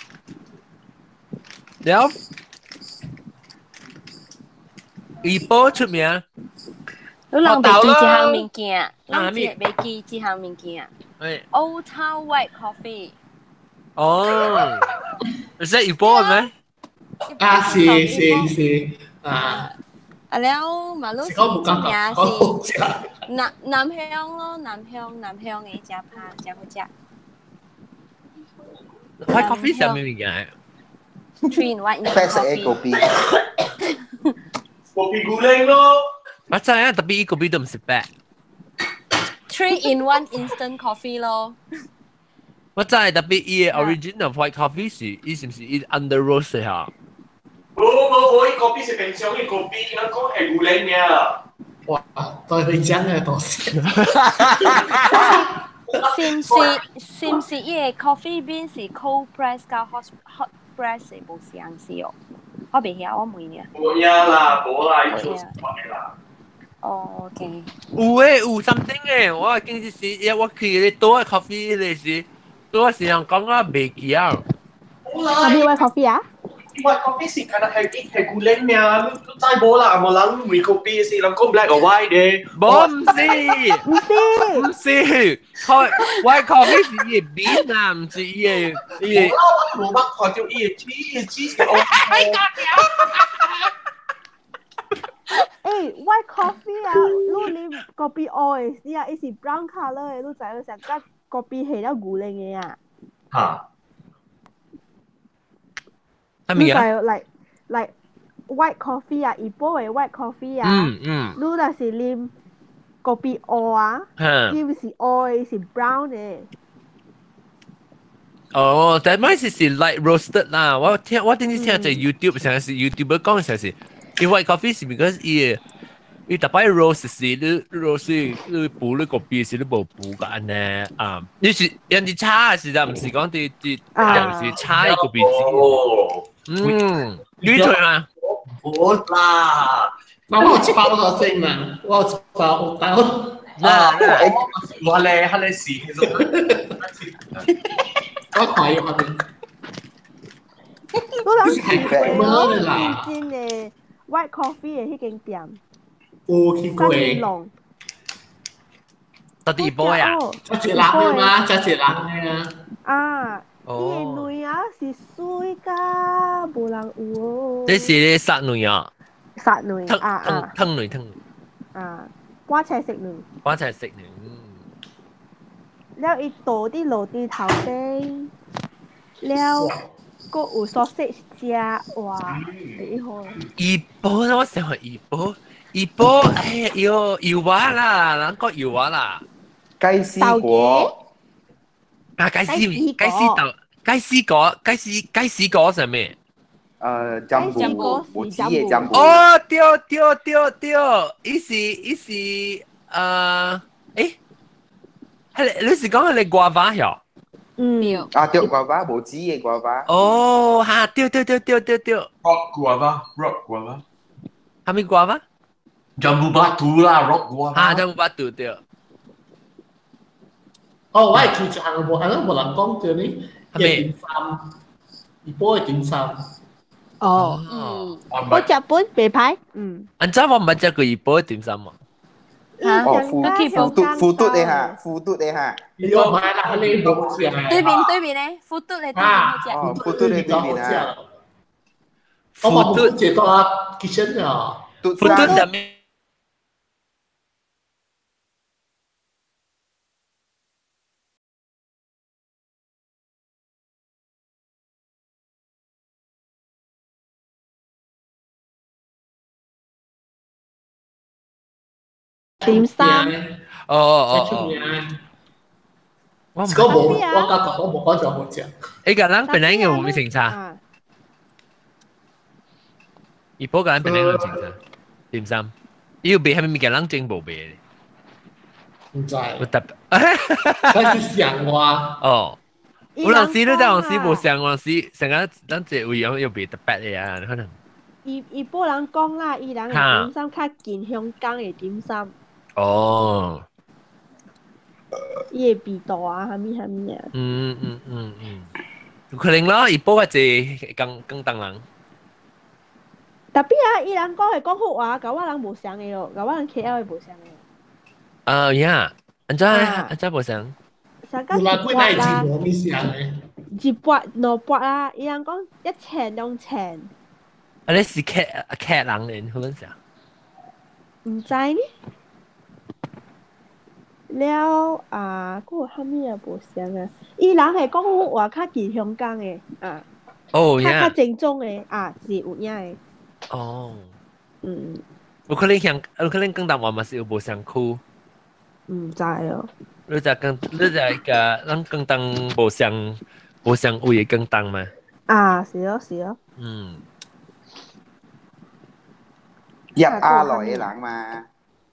怡保出名。你人袂記一項物件，人袂記一項物件。Old Town White Coffee。哦，你識怡保係咪？啊，是是是啊。啊了，嘛攏是真正是南南鄉咯，南鄉南鄉的食拍食好食。 White coffee 係咩物件？Three in one 白色的咖啡。咖啡牛奶咯。我知啊，特別伊咖啡都唔是白。 Three in one instant coffee 咯。我知特別伊的 origin of white coffee 是，伊是唔是伊 under roast 嚇？無無無，伊咖啡是平常的咖啡，人講係牛奶爾。哇，都係你講嘅東西。是唔是是唔是伊個 coffee bean 是 cold press 加 hot hot press 的無相是哦？我袂曉，我問你。無影啦，無啦，伊做出來啦。哦，OK。有誒，有 something 誒，我經時是，我去咧倒 coffee 咧時，倒時人講啊袂記啊。係咪 white coffee 啊？ White coffee 是可能係係牛奶爾，你知無啦？無人買咖啡是人講 black or white 的。無唔是，唔是，唔是，white coffee 是伊個 bean 啊，唔是伊個伊個。我無捌看到伊個紙，伊個紙是烏。誒，white coffee 啊，你啉咖啡烏的時啊，伊是 brown colour 的，你知影成個咖啡係了牛奶的啊。嚇！你就 like white coffee 啊，怡保的 white coffee 啊，嗯嗯，你若是啉咖啡烏啊，伊毋是烏的，伊是 brown 的。哦，但係是是 light roasted 啦。我聽我頂次聽隻 YouTube 成日是 YouTuber 講成是，伊 white coffee 是 because 伊伊逐擺 roast 是你 roast 你補你咖啡是你無補個按呢啊？你是人哋炒是就唔是講啲啲，又是炒伊咖啡。嗯，你退嘛？冇啦，那我有一包多先嘛，我有一包有包。啊，我咧，佢咧是，我看伊下面。我諗是冇啦。真的 white coffee 的彼間店。有去過。到底波呀？一個人的嘛，一個人的啊。啊。伊個卵啊是水甲無人有哦。這是咧殺卵啊！殺卵啊啊！湯卵湯。啊，瓜菜食卵。瓜菜食卵。了伊倒佇落地頭頂，了閣有 sausage 食，哇！幾好。怡保我想話怡保，怡保哎呦油蛙啦，人講油蛙啦。雞絲果。啊！雞絲雞絲豆、雞絲果、雞絲雞絲果係咩？jambu，無籽的jambu。哦，對對對對，伊是伊是誒，係你是講係你瓜娃曉？嗯。啊，對，瓜娃無籽的瓜娃。哦，哈，對對對對對對。 Rock guava，rock guava。係咪瓜娃？Jambu batu 啦，rock guava。啊，jambu batu 對。哦，我係去一項無，可能無人講到呢。係咪？點心，怡保的點心。哦，嗯，我食本白牌，嗯。安怎我毋捌食過怡保的點心啊？哦，糊糊嘟糊嘟的哈，糊嘟的哈。你有買啦？你冇食。對面對面咧，糊嘟的對面好食。哦，糊嘟的對面啊。我冇糊嘟到啊，kitchen 啊。糊嘟啥物？點心。哦哦哦。我唔無，我感覺我無講就好食。你個人本來應該無咩清茶。怡保個人本來有清茶，點心。伊有賣蝦米物件，人真無賣。唔知。我特別。我是想我。哦。有陣時你在有時無像，有陣時成日咱這位又又別特別的啊，可能。伊伊甫人講啦，伊人的點心較近香港的點心。哦。伊的味道啊，啥物啥物啊。嗯嗯嗯嗯，有可能咯，伊甫較濟廣廣東人。特別啊，伊人講係講福話，佮我人無相的咯，佮我人 KL 的無相的。啊呀，按怎按怎無相？有啦，幾代字無咪相的。一百兩百啊，伊人講10002000。啊，你是客客人咧，可能是。毋知呢。了啊，閣有啥物啊無相啊？伊人係講福話較近香港的啊。哦，較較正宗的啊，是有影的。哦。嗯。有可能香，有可能廣東話嘛是有無相區。毋知哦。你就講，你就個咱廣東無相無相位的廣東嘛？啊，是哦，是哦。嗯。入阿來的人嘛？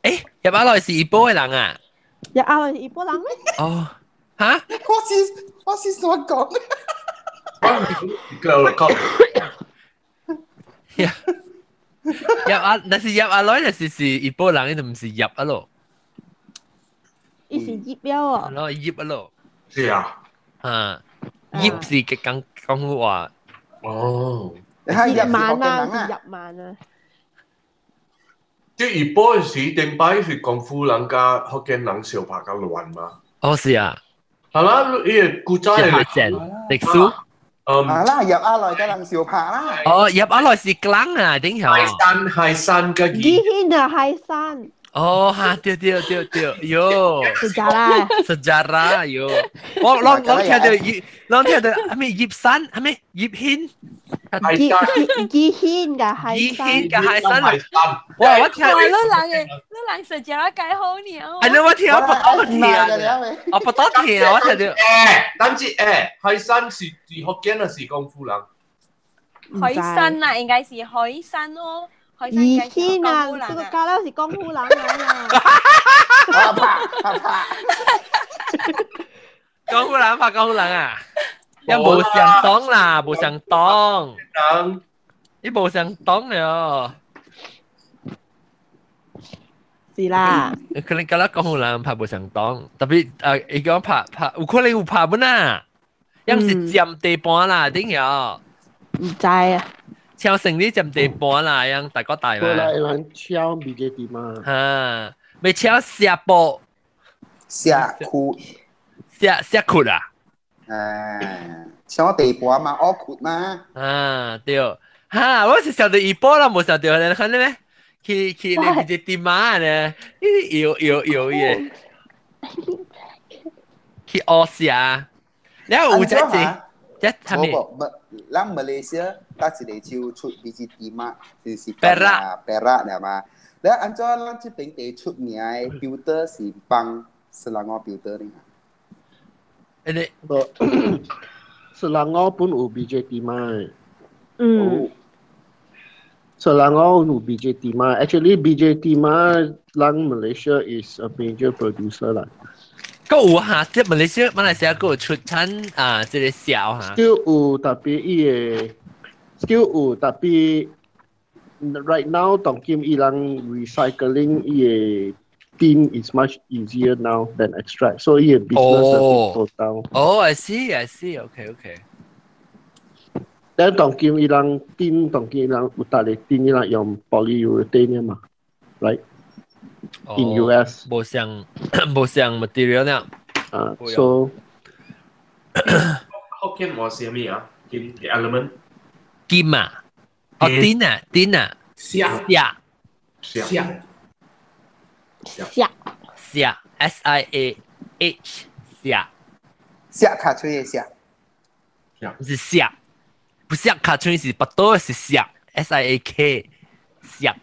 欸，入阿來是怡保的人啊？入阿來是怡保人咩？哦，哈？我是所講。我講。入阿，但是入阿來就是是怡保人，伊就毋是入阿咯。伊是葉了哦。咯，葉阿咯。是啊。啊，葉是講講話。哦。入慢啊，是入慢啊。即怡保時頂擺是廣府人佮福建人相拍較亂嘛。哦，是啊。係啦，伊個古早的歷史。嗯。啊啦，入阿來佮人相拍啦。哦，入阿來是吉蘭啊，頂曉。海山海山佮。宜興啊，海山。哦，哈，對對對對，喲。sejarah。 sejarah 喲。我攏聽到葉，攏聽到啥物葉山，啥物葉興。宜興佮海山。宜興佮海山。哇，我聽。哇，你人的，你人 sejarah 介好爾。哎，我聽我不多聽，我不多聽，我聽到。欸，等陣欸，海山是福建還是廣府人？海山啊，應該是海山哦。宜興啊，這個加了是廣府人啊。怕怕怕。廣府人拍廣府人啊！也無相當啦，無相當。你無相當了。是啦。可能覺得廣府人拍無相當，特別伊講拍拍，有可能有拍本啊，樣是佔地盤啦，頂曉。毋知啊。超成你佔地盤啦，樣大哥大嘛。過來人超未這地嘛。哈，未超下部。下區。下下區啊。超地盤嘛，惡區嘛。啊，對。哈，我是想到怡保啦，無想到你看到咩？去去你這地馬呢？有有有耶。去烏下，然後有這這這係咪？咱馬來西亞搭一個州出比這地馬，就是 Perak Perak 嘛。แล้ว按怎咱這邊地出名的標的是幫雪蘭莪標的呢？誒，雪蘭莪本有 Bijih Timah。嗯。雪蘭莪有 Bijih Timah。Actually Bijih Timah，咱 Malaysia is a major producer 啦。閣有哈，即馬來西亞馬來西亞閣有出產啊，這個痟哈。 Still 有特別伊個，still 有特別。Right now，當今伊人 recycling 伊個 tin is much easier now than extract，所以伊個 business 做到。哦，I see，I see，OK OK。但當今伊人 tin，當今伊人有逐個 tin 伊人用 polyurethane 嘛，right？In US。無相無相 material 呢。啊，so。福建話是咩啊？金 element。金啊！哦，丁啊，丁啊，下下下下下 S I A H 下下卡吹的下，是下，不是卡吹是巴多是下 S I A K 下，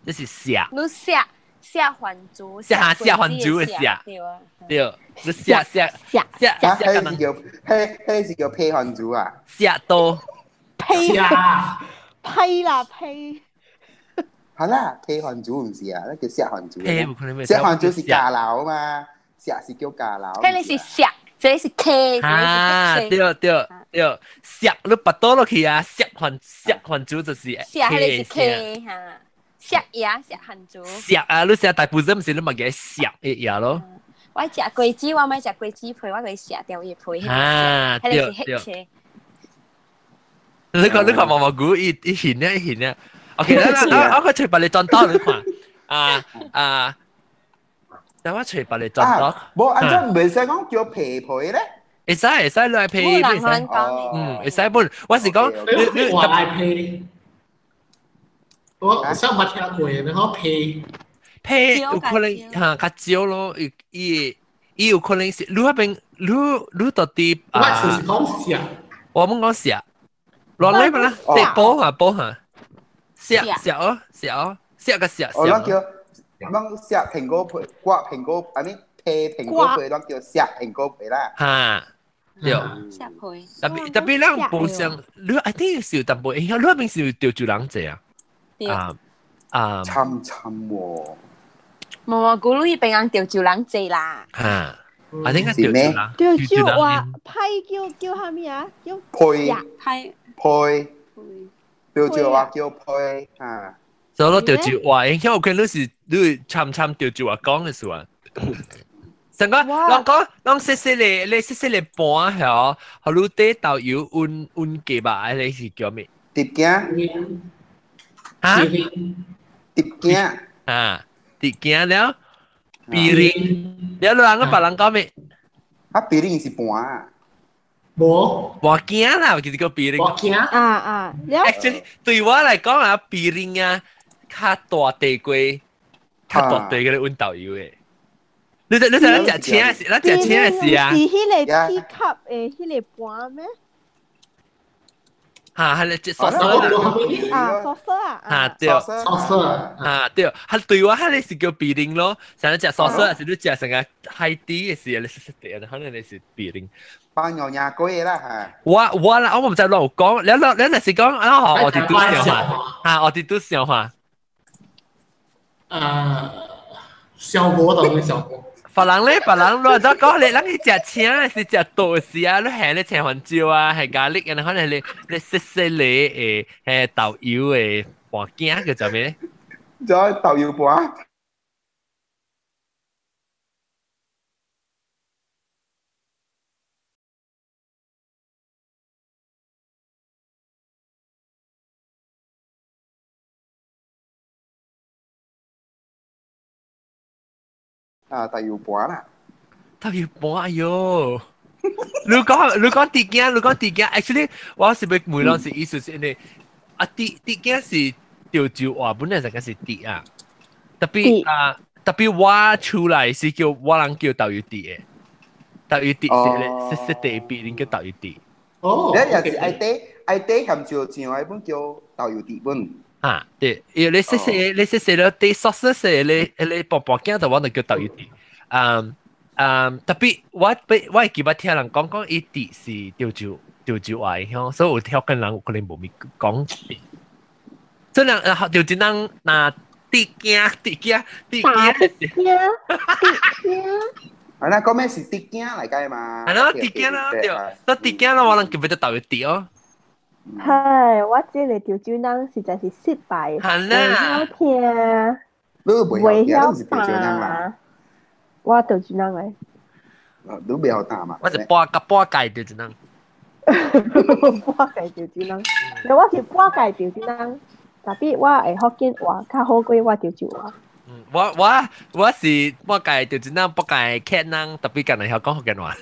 這是下。你下下還珠，下下還珠的下，對啊，對，你下下下下下，彼是叫彼彼是叫批還珠啊，下多批。批啦批，好啦，批漢族毋是啊，那叫石漢族。批無可能。石漢族是家老嘛，石是叫家老。彼你是石這是 K，啊，對對對，錫你拔倒落去啊，錫番錫番薯就是錫，彼個是 K 哈，錫牙錫番薯。錫啊，你錫大部分是你嘛嘅錫的牙咯。我食果子，我買食果子皮，我會錫掉伊皮。啊，對對。你看你看毛毛菇，伊伊現咧伊現咧。OK，來來，我我隨把你轉到你看。啊啊！等我隨把你轉到。無，按怎唔使講叫皮皮咧？會使會使來皮，會使。嗯，會使本。我是講你你話來皮，我上捌聽過，你講皮。皮有可能嚇較少咯，伊伊伊有可能是你那邊你你到底啊？我就是講錫，我們講錫，落嚟嘛啦，對煲下煲下，錫錫哦錫哦錫個錫錫。我攏叫，攏錫蘋果皮，刮蘋果，啊咪皮蘋果皮，攏叫錫蘋果皮啦。嚇，對。錫皮。特別特別咱無像，你 I think 是有淡薄影響，你那邊是有潮州人濟啊？啊啊！參參喎。無無，古魯伊邊人潮州人濟啦。嚇！啊，點解潮州人？潮州話批叫叫啥物啊？叫批批批，潮州話叫批嚇。所以潮州話影響有可能是你參參潮州話講的時候。成個人講，人細細個，你細細個盤曉，予你底豆油溫溫雞肉，彼個是叫咩？碟鏡。嚇？碟鏡。啊！碟鏡了，比零，了你人個別人講咩？啊，比零是盤。無。盤鏡啦，其實叫比零。盤鏡。啊啊。 Actually，對我來講啊，比零啊，較大地過，較大地過咧溫豆油的。你你你咱食青是，咱食青是啊。是彼個 tea cup 的彼個盤咩？嚇，係你隻sauce 啊，sauce 啊，嚇對，sauce 嚇對，係對我係你是叫比零咯，像你食 sauce 還是你食成個海底的時，你食食地，可能你是比零。包牛牙粿啦嚇。我我啦，我毋知亂有講，你你你是講啊？我哋都笑話，嚇，我哋都笑話。啊，小波當然小波。別人咧，別人亂怎講咧？人去食青是食豆豉啊，你係咧青番椒啊，係咖喱啊，可能你你細細咧誒，係豆油的盤鏡叫做咩？做豆油盤。啊，豆油盤啦！豆油盤，哎喲！你講你講碟鏡，你講碟鏡，actually 我是欲問攏是意思是因為啊碟碟鏡是潮州話本來就講是碟啊，特別啊特別我出來是叫我人叫豆油碟的，豆油碟是咧是是地邊人叫豆油碟。哦，你又是愛底愛底鹹椒醬，愛本叫豆油碟本。啊，對，因為你細細你細細了啲 sauce 細你你薄薄鏡就我就叫豆油碟。嗯嗯，特別我俾我會記得聽人講講伊碟是潮州潮州話影響，所以有聽跟人有可能無咪講。這人啊，潮州人若碟鏡碟鏡碟鏡碟鏡碟鏡。啊，那講咩是碟鏡嚟計嘛？係咯，碟鏡啦，對，那碟鏡啦，我人叫佢做豆油碟哦。係，我這個潮州人實在是失敗，係啦，袂曉聽，你袂曉聽，你是潮州人啦。我潮州人嚟。你袂曉打嘛？我是半個半界潮州人。半界潮州人，我是半界潮州人，特別我會福建話較好過我潮州話。我我我是半界潮州人，半界客人，特別敢會曉講福建話。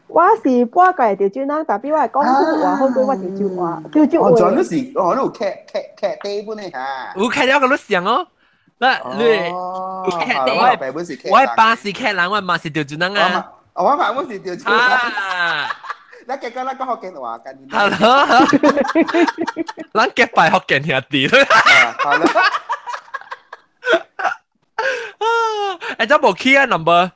我是半界潮州人，特別我會講福話好過我潮州話。潮州話。哦，真是哦，你有客客客底本的嚇。有客了個你想哦。那你有客我我爸是客人，我媽是潮州人啊。我媽本是潮州人。咱結果咱講福建話，跟你。好咯，咱結拜福建兄弟。好啦。哎，這無去啊 number。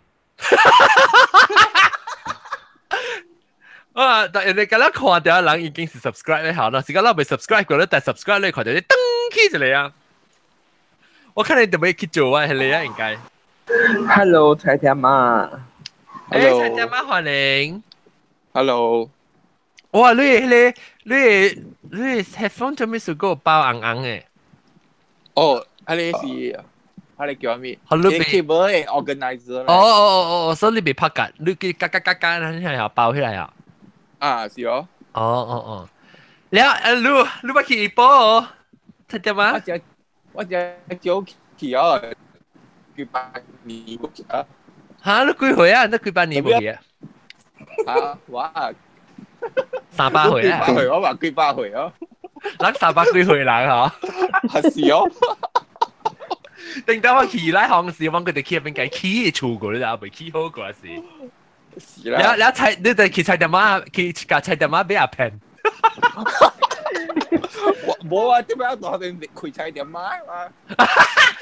啊！但人哋今日看到人已經是 subscribe 咧，好啦，時間咱未 subscribe 過咧，但 subscribe 咧看到你噔起一個啊！我看你特別去做啊，係你啊，應該。Hello，蔡天媽。誒，蔡天媽歡迎。 Hello。哇，你 headphone 做咩事個包硬硬嘅？哦，啊你是，啊你叫咩？好，你別 cable 的 organizer。哦哦哦哦，所以你別拍緊，你叫嘎嘎嘎嘎，你係包起來啊？啊，是哦。哦哦哦，了，啊，你你捌去波？蔡天媽？我只早去哦，幾百年冇去啊。嚇！你幾歲啊？你幾百年冇去啊？嚇！我 300歲啊！幾百歲我話幾百歲哦。人300幾歲人嗬？係是哦。頂到我去來行時，我佢哋去入邊計起厝過，你知未起好過時。是啦。了了菜，你哋去菜店仔，去甲菜店仔買阿片。我冇啊，點解我喺邊開菜店仔嘛？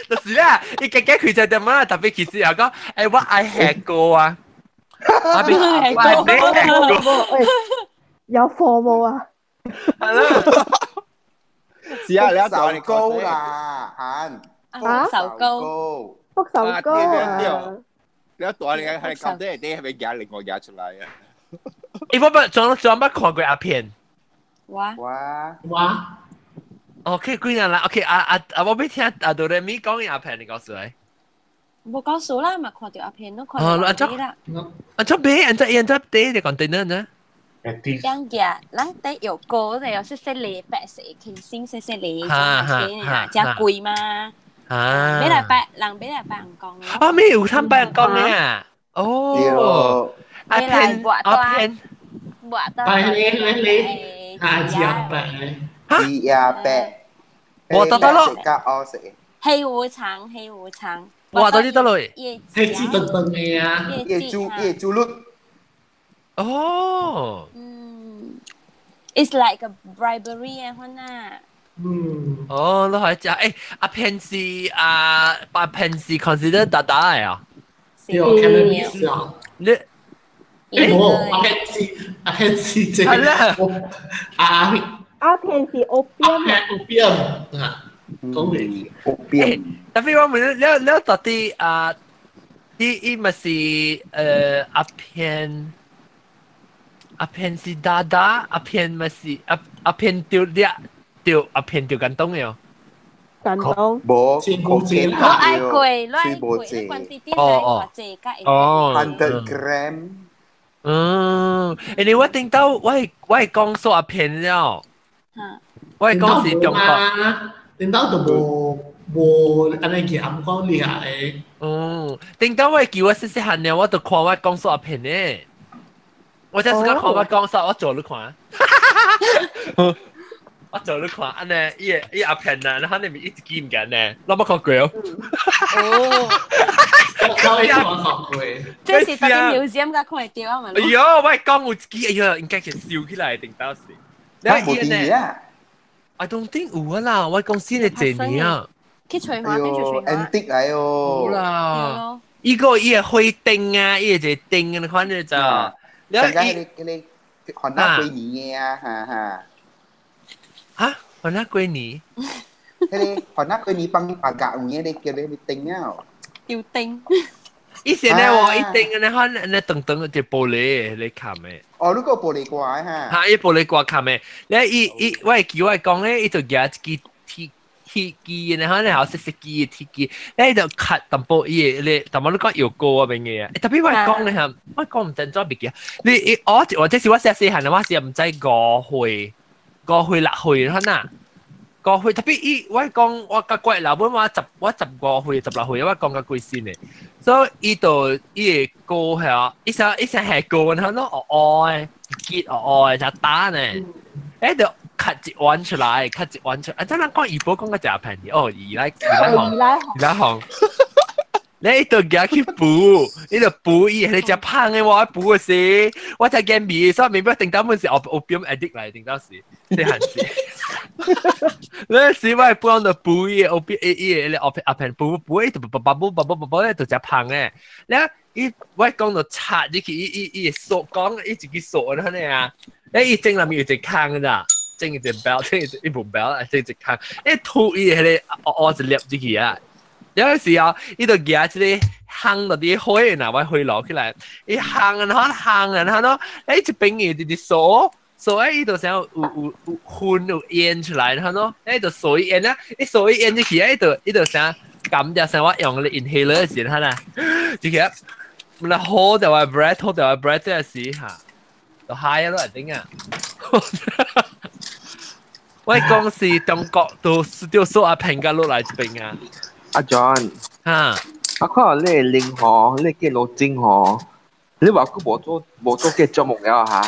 就是啦，伊家己開菜店仔，特別其實又講，欸，我愛吃糕啊，我愛買吃糕。有貨冇啊？係啦。是啊，你一壽糕啦，行。福壽糕。福壽糕啊！你一袋你係咁多人啲係咪夾另外夾出來啊？欸，我捌從捌看過阿片。哇哇哇！OK，幾人啦？OK，啊啊啊！我欲聽阿杜雷咪講阿片，你講出來。無講數啦，嘛看著阿片都看著啦。啊，這買，按這按這底就講對呢呢。樣嘅，咱底有高的，有細細粒白色，輕身細細粒，啊，真貴嘛。啊！買來拜，人買來拜人講。啊，咩有通拜人講呢？哦，阿片阿片，拜你你你，啊，只阿伯，只阿伯，我得得咯，黑無常，黑無常。哇，到底得咯？係煮頓頓嘅啊，夜煮夜煮律。哦。嗯，It's like a bribery 啊，款啊。嗯。哦，你係食誒？阿片是啊，阿片是 consider 大大嘅啊。對，cannabis 啊。你？冇，阿片是阿片是這個。阿阿片是 opium。 opium 啊，講嚟 opium。特別我問你，你到底啊，伊咪是阿片？阿片是大大，阿片咪是阿阿片掉掠掉阿片掉間東嘅。間東。無，我愛貴，我愛貴，關啲啲來偌濟較會。哦。 100 gram。嗯，欸，你我頂到我係講說阿片了。我係講是中國。頂到就無無按呢嚴講厲害。嗯，頂到我記我細細漢了，我就看我講說阿片呢。我這是講看我講說，我做你看。我做你看，按呢，伊個伊阿片啊，然後你咪一直記唔緊呢，我冇看過哦。哦。我有看過。這是到啲 museum 甲看會著啊嘛。哎呦，我講有一支，哎呦，應該是燒起來頂到時。你冇啲啊？I don't think 有啊啦，我公司咧這年啊。去吹花，去吹花。 antique 嚟哦。好啦，伊個伊個灰燈啊，伊個一個燈，你看你就。你你你看那過年嘅啊，哈哈。嚇？看那過年？迄個看那過年幫白鴿有影，你叫你燈啊。吊燈。以前咧，我一燈咧，看咧長長一玻璃咧冚的。哦，你個玻璃掛哈？嚇！伊玻璃掛冚的，咧伊伊我會記我講咧，伊就舉一支鐵鐵機，然後咧好細細支的鐵機，咧伊就磕淡薄伊個咧，淡薄你講藥膏啊邊個啊？特別我講咧嚇，我講毋知怎袂記。你伊我或者是我細細漢，我是毋知5歲、5歲6歲可能。5歲特別伊我講我較怪老本我15歲16歲，我講較幾先嘅，所以伊就伊個歌係啊，伊首伊首係歌，然後攏黑黑的，結黑黑的，就打呢，欸就咳一碗出來，咳一碗出來，啊！真人講怡保講個誠便宜，哦，二來二來行，二來行，你就夾去補，你就補伊，你食胖的我補嘅時，我才減味，所以明白頂到本是 opium addict 來，頂到時，細漢時。你時我補就補伊，opium 伊伊個阿片補補伊就補補補補補咧就食胖的。你伊我講就插入去，伊伊伊索講，伊自己索安尼啊。你伊正內面有一個空咋，整一個 belt，整一部 belt，整一個空，你吐伊彼個黑黑一粒入去啊。有時候伊就舉一個烘落啲火，若我火爐起來，伊烘啊烘啊烘咯，誒一邊伊直直掃。所以伊就想有熏有煙出來，然後誒就掃伊煙啊，伊掃伊煙入去，伊就想感覺上我用個 inhaler 時，哈啦，就其實咪好就話 breath，好就話 breath 這時嚇，就 high 咯，頂啊！我講是中國都都數阿平甲落來這邊啊。阿 John，嚇，我看你零吼，你叫羅精吼，你話佢無做嘅節目了嚇？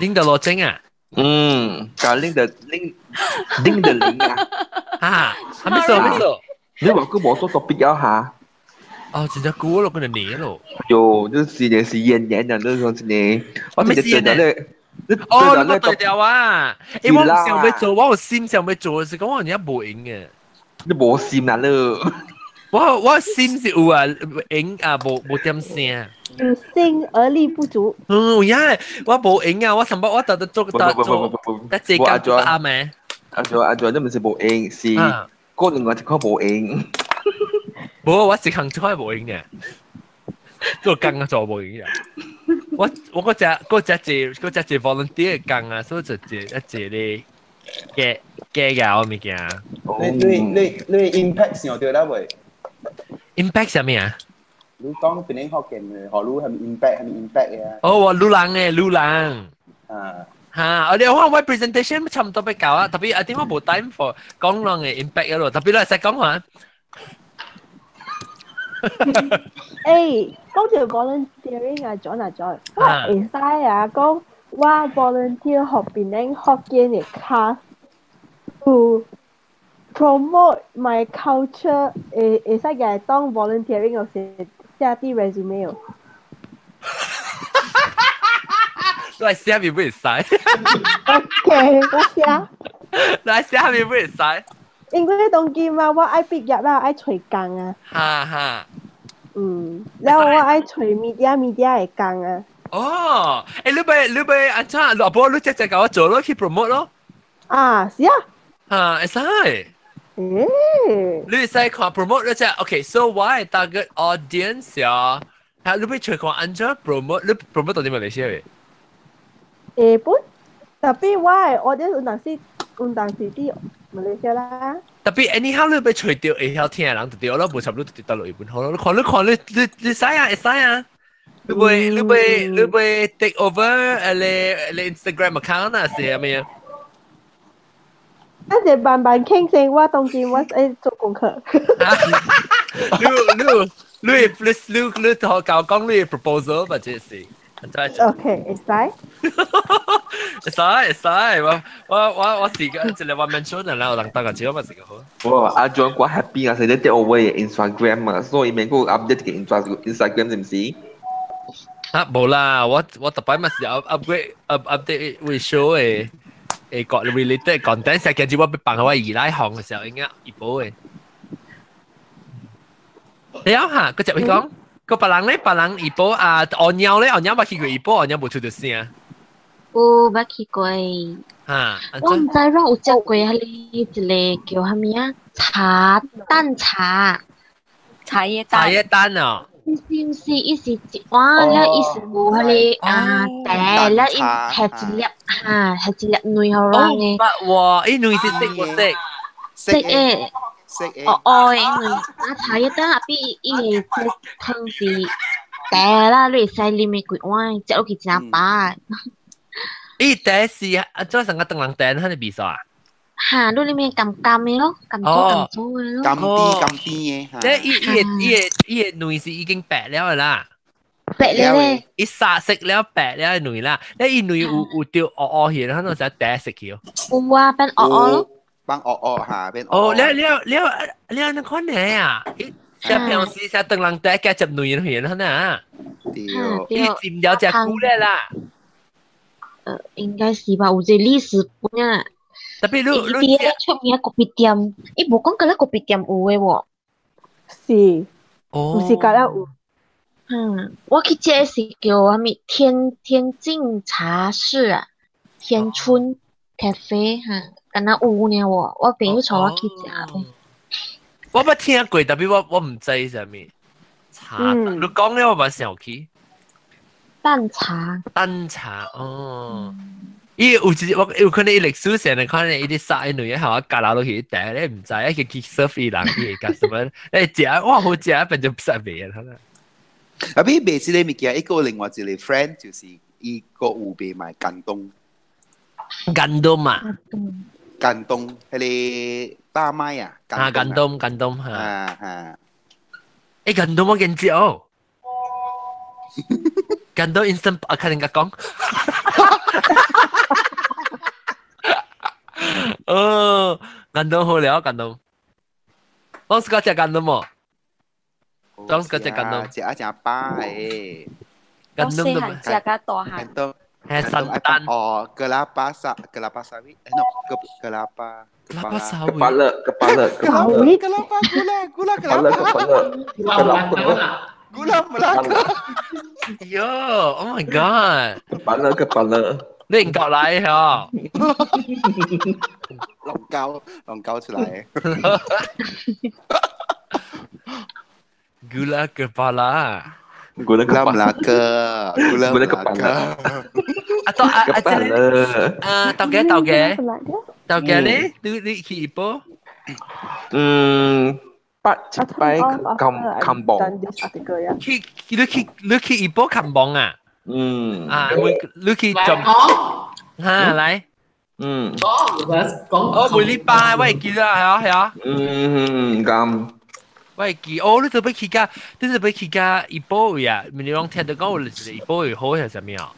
拎到羅精啊？嗯，就拎到拎拎到零啊！嚇，係咩數咩數？你話佢無做特別了嚇？哦，真正久咯，幾年咯。喲，你是呢是演員啊，你講真呢，我直接對到你，哦，你對掉啊！欸，我想欲做，我有心想欲做，是講我而家無閒嘅。你無心啊你？我心是有啊，閒啊，無點聲。有心而力不足。嗯，有影，我無閒啊，我上擺我特特做特做，特做工做啱咩？阿 Jo，你唔是無閒，是個另外一個無閒。無，我一項做無閒嘅，做工啊做無閒嘅。我嗰隻 volunteer 工啊，所以就一一咧加加嘅物件。你 impact 想到啦未？impact 啥物啊？你講邊啲學嘅學你係咪 impact 係咪 impact 嘅？哦，我魯人嘅魯人。啊。嚇！我哋我 presentation 差唔多欲交啊，特別啊點解無 time for 講人嘅 impact 咯？特別你識講話。欸，講到 volunteering 啊，John 啊 John，我會使啊講我 volunteer 學邊啲福建嘅 class to promote my culture，會使嘅當 volunteering 有時寫啲 resume 哦。你寫咪會使？OK，我寫。你寫咪會使？因為當今嘛，我愛畢業啦，愛揣工啊。哈哈。嗯，然後我愛揣 media media 的工啊。哦，欸，你欲按怎？老婆，你直接共我做咯，去 promote 咯。啊，是啊。啊，會使。欸。你會使看 promote 你只，OK，so 我的 target audience 啊，啊，你欲揣看按怎 promote，你 promote 到底馬來西亞的？會本，特別我的 audience 有當時佇馬來西亞啦。特別 anyhow 你欲揣著會曉聽的人就對咯，無差不多就到落日本好咯。你看你使啊，會使啊。你欲 take over 你 Instagram account 啊，是啥物啊？咱就慢慢傾先，我當今我愛做功課。你同我講你 proposal 或者是。 OK，會使。會使，我是個一個 one man show 啦，有人當個少嘛是個好。哇！阿 John 我 happy 啊，是你 take over Instagram 啊，所以免個 update 個 Instagram 是毋是？啊，無啦，我特擺嘛是 upgrade update 會 show 的個 related content，成日我欲放我二奶行嘅時候，應該一保的。你有嚇？佢就會講。個別人咧，別人怡保啊，按鳥咧，按鳥捌去過怡保，按鳥無出到聲。有捌去過。嚇！我毋知阮有食過彼個一個叫啥物啊？茶蛋茶。茶葉蛋。茶葉蛋哦。毋是毋是，伊是一碗了，伊是有彼個啊茶了，伊下一粒哈，下一粒卵予咱的。捌喎，伊卵是色無色？色的。哦哦，因為啊茶葉蛋啊，比伊個這湯是茶啦，你會使啉的規碗，食落去真飽。伊茶是啊，做成個長人茶，彼個味素啊？哈，你裡面甘甘的咯，甘棗甘棗的咯。甘甜甘甜的。即伊個卵是已經白了的啦。白了咧。伊沙色了白了的卵啦，你伊卵有掉黑黑去，然後就茶色去哦。有啊，變黑黑咯。幫黑黑下變。哦，了那款呢啊？像平時像長人茶加隻卵去，那啊？對。伊浸了隻久咧啦。應該是吧，有這歷史本啊。特別你伊出名咖啡店，伊無講敢若咖啡店有的喎。是。哦。毋是敢若有。嗯，我去食的是叫啥物天靜茶室啊，天春咖啡哈，敢若有爾喎，我朋友帶我去食的。我捌聽過，特別我唔知啥物茶。你講咧，我捌想起。蛋茶。蛋茶哦。伊有一我有可能伊歷史上可能伊啲殺伊女嘅，我加落去茶咧，唔知一個去 serve 伊人伊會什麼？誒食哇好食，變就殺袂啊！啊，比賣這個物件，伊個另外一個 friend 就是伊個有賣賣感動。感動嘛？感動，彼個大麥啊！啊，感動感動嚇！啊哈！欸，感動我見食哦。感動 instant 啊，看人家講。哦，感動好了，感動。我是講食感動無？我是講食感動。食啊食飽的。感動都食甲大漢。係神丹哦，格拉巴薩格拉巴薩維，no 格格拉巴格拉巴薩維，格巴勒格巴勒格拉格拉巴古拉古拉格拉格拉巴古拉布拉克。喲，Oh my God！格巴勒格巴勒，你唔夠來嗬？龍膠龍膠出來。古拉格巴拉。古拉格拉克，古拉格巴拉。啊，到啊啊，這個啊，豆嘅豆嘅，豆嘅咧，你去一波？嗯，八一擺冚冚磅。去你去你去一波冚磅啊？嗯。啊，你去做？嚇，來。嗯。講哦，每禮拜我會記得係啊係啊。嗯，咁。我會記，哦，你特別去甲，你特別去甲伊保位啊？你攏聽到講有一個伊保位好係啥物啊？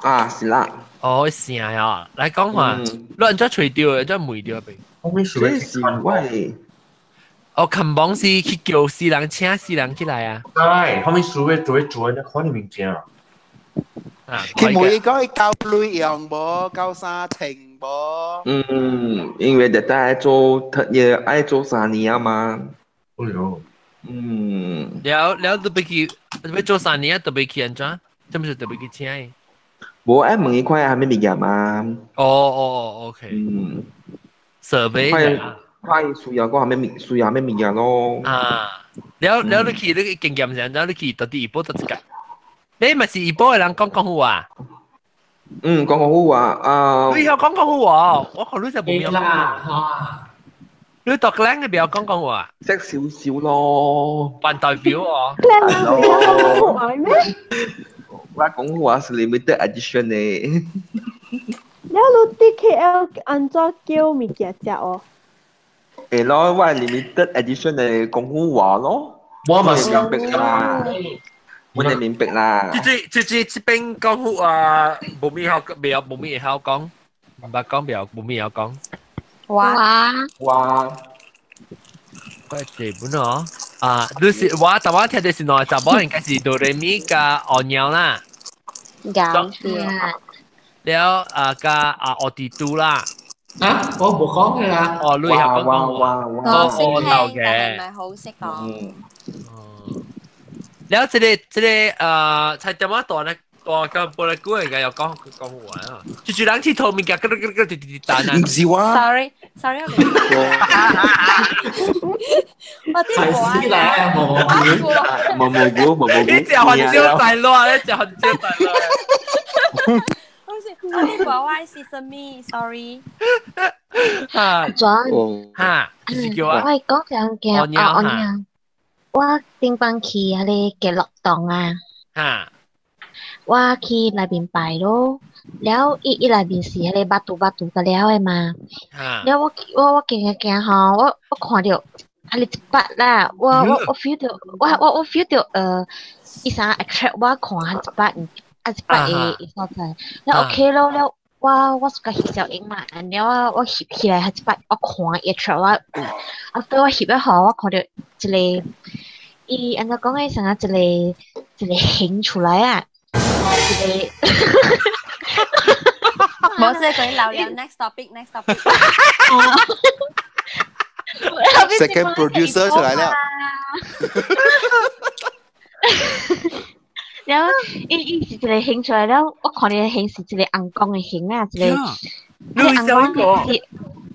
啊，是啦。哦，成啊，來講下，你按怎揣著，按怎問著未？這是我的。哦，看榜是去叫私人請私人起來啊。係，後面數嘅做做那款嘅物件。啊，佢每個交鐳用無，交三程無。嗯，因為特愛做特業愛做3年啊嘛。哎喲。嗯。了了，特別去特別做3年啊，特別去按怎？這毋是特別去請伊？無愛問伊看下啥物物件嘛。哦哦哦，OK。嗯。設備。看伊需要講啥物需要啥物物件咯。啊，了了，你去你經驗是按怎？你去到底怡保佗一間？你咪是怡保的人講廣府話？嗯，講廣府話啊。你曉講廣府話？我看你就無曉。啦，你讀靚嘅袂曉講廣府話？識少少咯。扮代表哦。靚人袂曉講廣府話咩？我廣府話是 limited edition 嘅。了你佇 KL 按怎叫物件食哦？會咯，我係 limited edition 嘅廣府話咯。我嘛是明白啦，我哋明白啦。這這這邊廣府話無咩曉，袂曉無咩會曉講，毋捌講袂曉無咩曉講。哇哇！怪這本哦，啊，你是我頭先聽的是兩個查某，應該是哆來咪佮奧尿啦。搞掂。了啊，佮啊奧迪都啦。啊，我無講嘅啦。哦，你曉講講話，我識聽，但係唔係好識講。了，這個這個才點仔大咧？大個玻璃股應該有講講話啊！就就人去偷物件，咯咯咯咯，就彈啊！唔是我。 Sorry sorry，我啲冇啦，冇冇冇冇冇冇。你食番椒在亂，你食番椒在亂。我啲國外是什麼？Sorry。啊，轉哈，是叫啊。我係講兩件啊，我娘，我頂擺去彼个結樂洞啊。哈。我去內面拜咯，了伊伊內面是彼個巴肚巴肚個了的嘛。了我我我行行吼，我我看著彼个一筆啦，我我我 feel 著，我我我 feel 著伊啥 attract 我看彼一筆，啊一筆的的所在，了 OK 咯，了我我是共翕照影嘛，了我我翕起來彼一筆，我看伊 attract 我，啊對我翕了吼，我看著一個，伊按怎講咧，像啊一個一個形出來啊。冇事，佢留了 next topic next topic。 Second producer 出來了。然後伊伊是一個形出來了，我看伊形是一個紅光的形啊，一個。你想過？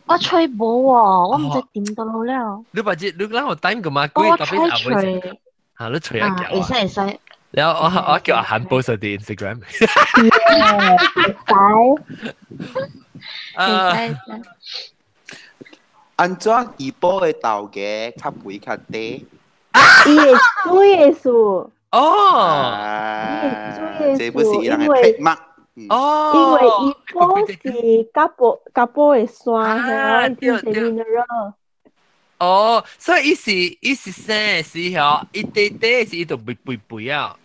我吹無喎，我唔知點到了。你把這你讓我等個嘛？我吹吹。嚇，你吹一腳。會使會使。然後我叫阿韓 post 喺 Instagram。會使。按怎怡保的頭家較肥較低？伊會水的數。哦，伊會這不是伊人的 trademark。哦，因為怡保是甲寶甲寶的山，對 mineral。哦，所以伊是生的時候，伊短短時伊就肥肥肥啊。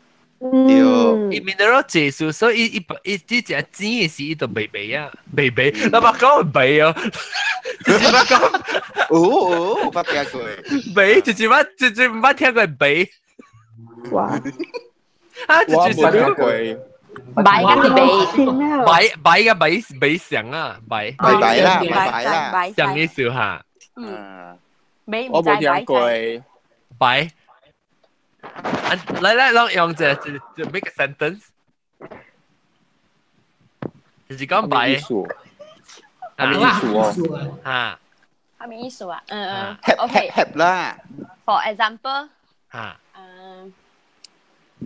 對。伊 mineral 濟數，所以伊伊伊只錢的時，伊就肥肥啊，肥肥。老爸講肥哦，直接講。哦，捌聽過。肥，直接捌，直接毋捌聽過肥。哇！啊，直接我冇聽過。擺緊啲肥，擺擺嘅擺擺上啊，擺。拜拜啦，拜拜啦。上意思哈。嗯。我冇聽過。擺。來來，讓用這這 make a sentence，就是講擺。係咩意思哦？嚇。係咩意思啊？嗯嗯。 OK。啦。 For example。嚇。嗯。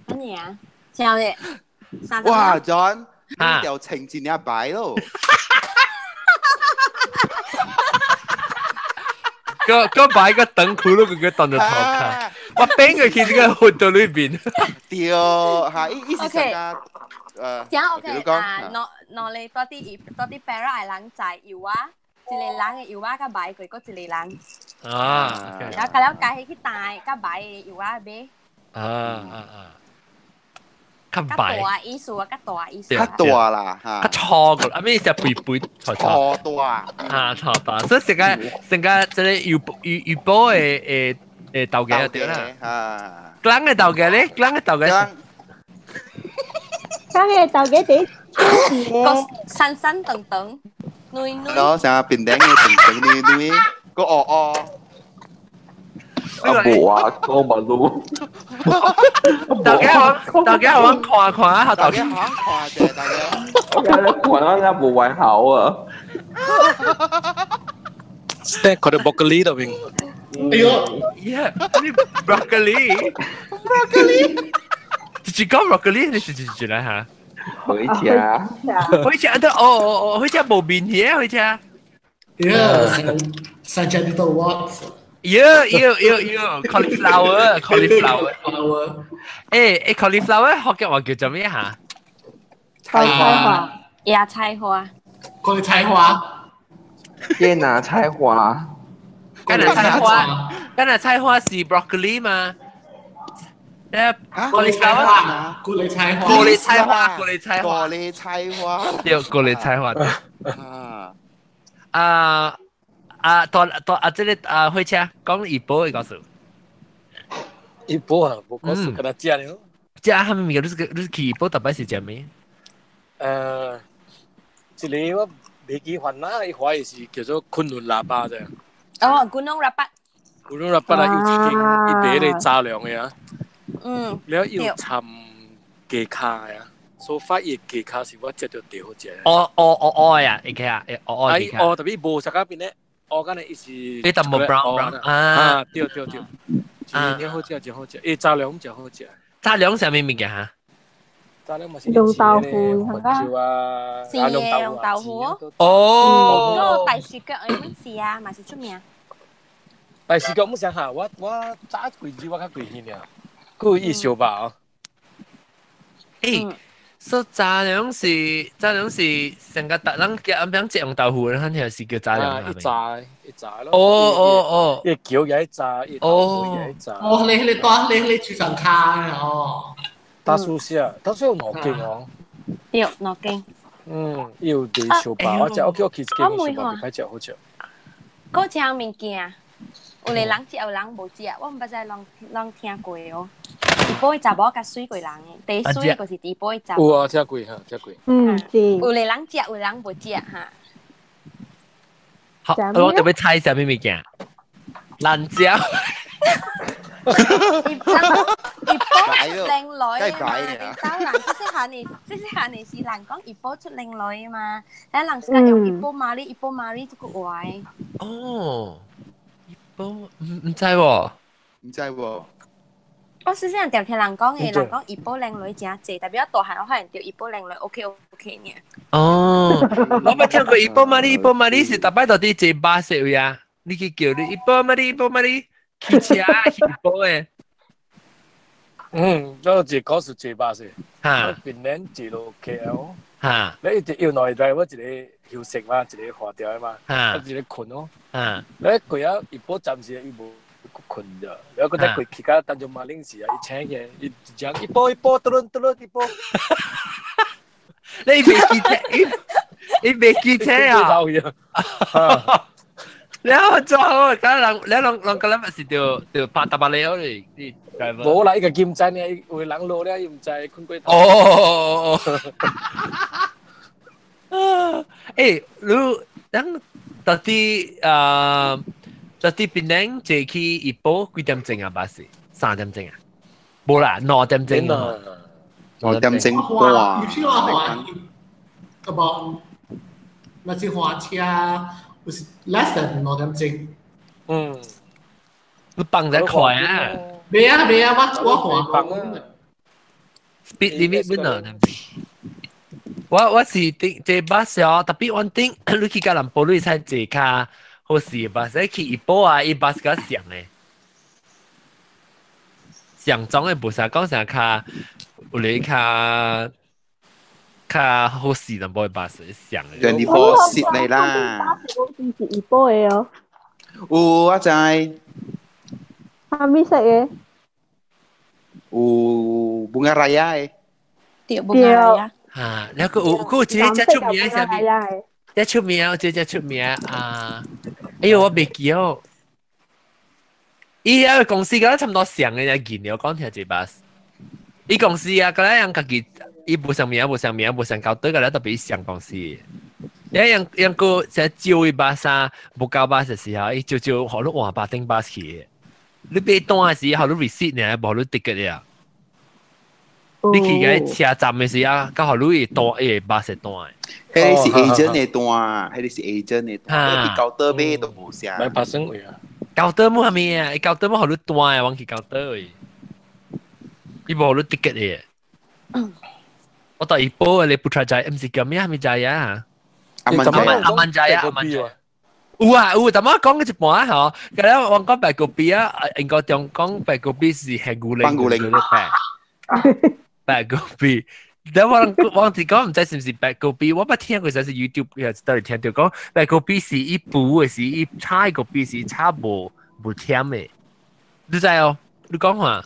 乜嘢啊？像嘅。哇，John，呢條情真係擺咯。個個擺個燈窟窿，佢當做頭卡。我變佢去這個混到裏邊。對，嚇，意思係啊，誒。這 OK 啊，喏喏，你多啲多啲 para 的人在油啊，一個人的油啊，佮擺過，閣一個人。啊。然後了加起去大，佮擺的油啊買。啊啊啊！較較大意思啊，較大意思。較大啦，嚇。較粗個，啊咩意思啊？肥肥粗粗。粗大。啊，粗大，所以成個成個這個油油油寶的的的豆家對啦。啊。咱的豆家咧，咱的豆家。咱的豆家第個散散長長，軟軟。咯，成個平頂的長長軟軟，個哦哦。啊無啊，講馬路。大家我大家我看看啊，大家我看者，大家。我看啊，無胃口啊。即佢哋 broccoli 度邊。哎呦，yeah，broccoli，broccoli。直講 broccoli，你是直來嚇？回家。回家都哦哦哦，回家無面嘅回家。 Yeah，三隻都 what？有有有有 cauliflower cauliflower 欸 cauliflower 福建話叫做咩嚇？菜花，椰菜花，高麗菜花，芥拿菜花，芥拿菜花，芥拿菜花是 broccoli 嘛？高麗菜花，高麗菜花，高麗菜花，高麗菜花，高麗菜花，對，高麗菜花。啊。啊，到到啊，這個啊，火車講怡保的故事。怡保啊，無故事，敢若食了。食啥物物件？你是去怡保特別是食咩？一個我袂記番啦，伊懷疑是叫做昆崙喇叭啫。哦，昆崙喇叭。昆崙喇叭啊，有一間伊賣迄個雜糧的啊。嗯。了又摻雞跤的啊。所以發伊雞跤是我食著最好食。哦哦哦哦呀，會記啊，哦哦雞跤。哦，特別無啥個邊咧。哦，敢若伊是，你淡薄 brown brown 啊，對對對，真好食，真好食，伊雜糧真好食。雜糧啥物物件哈？雜糧嘛是用豆腐啊，是用豆腐。哦。嗰個大樹腳的物事啊，嘛是出名。大樹腳冇想下，我早幾日我較貴去爾，閣有伊燒肉哦。欸，所以雜糧是雜糧是成個大人叫暗樣食用豆腐，肯定是叫雜糧。一炸一炸咯。哦哦哦，一橋也一炸，一豆腐也一炸。哦，你你帶你你廚上卡哦。大樹下，大樹有兩間哦。對，兩間。嗯，有賣燒肉，我食，我去一間燒肉，歹食好食。嗰種物件，有個人食，有人無食，我毋捌知攏聽過哦。怡保的查某較媠過人，第媠就是怡保的查某。有啊，聽過哈，聽過。嗯，是。有個人食，有人無食哈。好，我特別猜啥物物件？辣椒。怡保出靚女啊嘛，你兜人細細漢呢，細細漢呢是人講怡保出靚女啊嘛，但人是用怡保瑪麗，怡保瑪麗這個話。哦，怡保唔知喎，唔知喎。我細細漢常聽人講嘅，人講怡保靚女真濟，特別我大漢我發現著怡保靚女 OK OK 呢。哦，我捌聽過怡保瑪麗，怡保瑪麗是逐擺到佇坐巴士位啊，你去叫你怡保瑪麗，怡保瑪麗，騎車去怡保的。嗯，我一個是坐巴士，哈，檳城坐落 KL，哈，你一直要內 driver 一個休息嘛，一個化掉嘛，哈，一個睏咯，哈，你過啊怡保暫時伊無睏著，然後佢再過去到丹絨馬林時啊，伊請起，伊講怡保怡保，turun turun 怡保，你袂記車，伊袂記車啊？你好做好，咁人你人人個諗是就就拍打巴了哩，你無啦，伊個金知呢，有人落了，伊毋知睏過頭。哦哦，欸，你咱到底啊，到底檳城坐去怡保幾點鐘啊？巴士3點鐘啊？無啦，2點鐘啊。2點鐘半。有時我換，about 那是換車，有是 less than 2點鐘。嗯。你放得快啊！未啊未啊，我換啊。 Speed limit 本啊！我是頂坐巴士哦，特別我頂你去吉隆坡你才坐較好勢巴士，去怡保啊，伊巴士較上的，上裝的無啥講啥較有咧較較好勢淡薄的巴士上的。 24 seat 嚟啦。巴士公司是怡保的哦。有我知。啥物色的？有 Bunga Raya 的。對，Bunga Raya。啊，แล้วก็有個一個遮出名啥物？遮出名，這遮出名啊！哎喲，我袂記哦。伊個公司敢差不多上嘅，見了講聽這巴士。伊公司啊，敢若人家己，伊無上名，無上名，無上高對，敢若特別上公司。你樣樣個成招伊巴士，無夠巴士時候，伊招招予你換巴頂巴士去。你買單的時候，予你 receipt 呢，無予你 ticket 啊。你去個車站的時啊，剛好你會單，伊會巴士單的。彼個是 agent 的單，彼個是 agent 的單，你去高德買都無啥。買發生位啊？高德冇啥物啊？伊高德冇予你單的，我去高德位。伊無予你 ticket 的。我到怡保的 Putrajaya，毋是叫咩？啥物 Jaya 啊？阿曼阿曼 Jaya，阿曼 Jaya。有啊有，但我講一半吼，佢咧我講白咖啡啊，英國中講白咖啡是係牛奶，牛奶。白咖啡，但我我是講毋知是毋是白咖啡，我捌聽過，就是 YouTube 又到底聽到講白咖啡是伊補的是伊炒的咖啡是炒無無甜的，你知哦？你講話？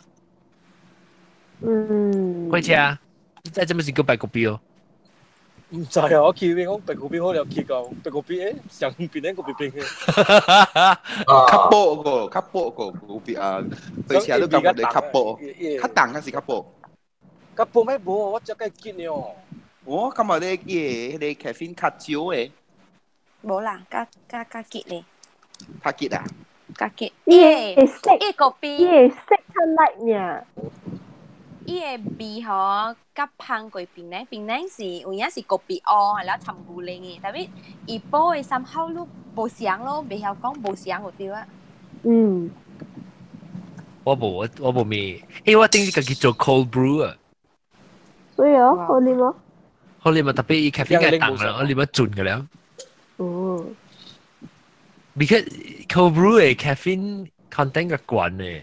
嗯。開車，你知這麼是叫白咖啡哦？毋知啊，我去邊講白咖啡好了，去到白咖啡誒，上邊咧個邊邊嘅。較薄個，較薄個咖啡啊，對車都感覺較薄，較重還是較薄？較薄咩無？我只計結呢哦。我感覺你伊個彼個咖啡較少的。無啦，較較較結咧。較結啊？較結。伊會色，伊個味，伊會色較 light 爾。伊個味吼，較香過檳榔，檳榔是有影是咖啡烏，然後摻牛奶的，但是怡保的三口攏無相咯，袂曉講無相就對啊。嗯。我無我我無咩，因為我頂次家己做 cold brew 啊。所以哦，好啉哦。好啉啊，特別伊咖啡較凍啦，我啉啊準個了。哦。 Because cold brew 的 caffeine content 較懸呢。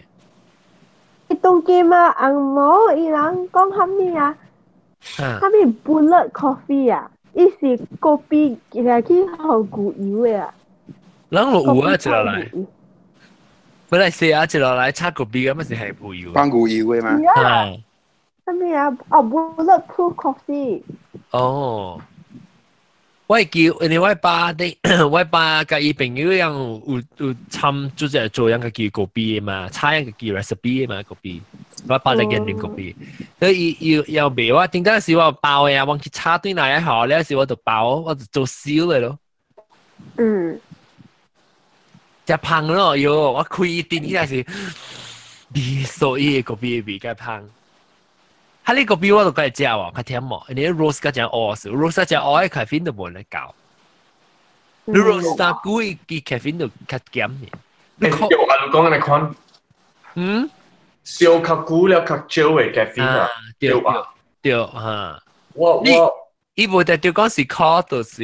伊當今啊，紅毛伊人講啥物啊？啥物 bullet coffee 啊？伊是咖啡，其實去予牛油的啊。人有啊，一落來。本來是啊，一落來炒咖啡咁，咪是係牛油。放牛油的嘛？啊。啥物啊？哦，bulletproof coffee。哦。我會記，因為我爸的，我爸佮伊朋友樣有有參，就是做樣家己咖啡的嘛，炒樣家己 recipe 的嘛咖啡。我爸在研究咖啡，所以伊伊要賣我，頂當時我包的啊，我去炒對來好，了時我就包，我就做燒的咯。嗯。食芳咯，喲，我開店起來是，味素伊個咖啡味較香。哈你咖啡我都該食喎，較甜無？你 rose 較正烏是，rose 較正烏的咖啡都無咧搞。你 rose 但久伊咖啡就較鹹嘅。你講啊，你講安尼款，嗯，燒較久了較少的咖啡啊，對對哈。我伊無特對講是苦，就是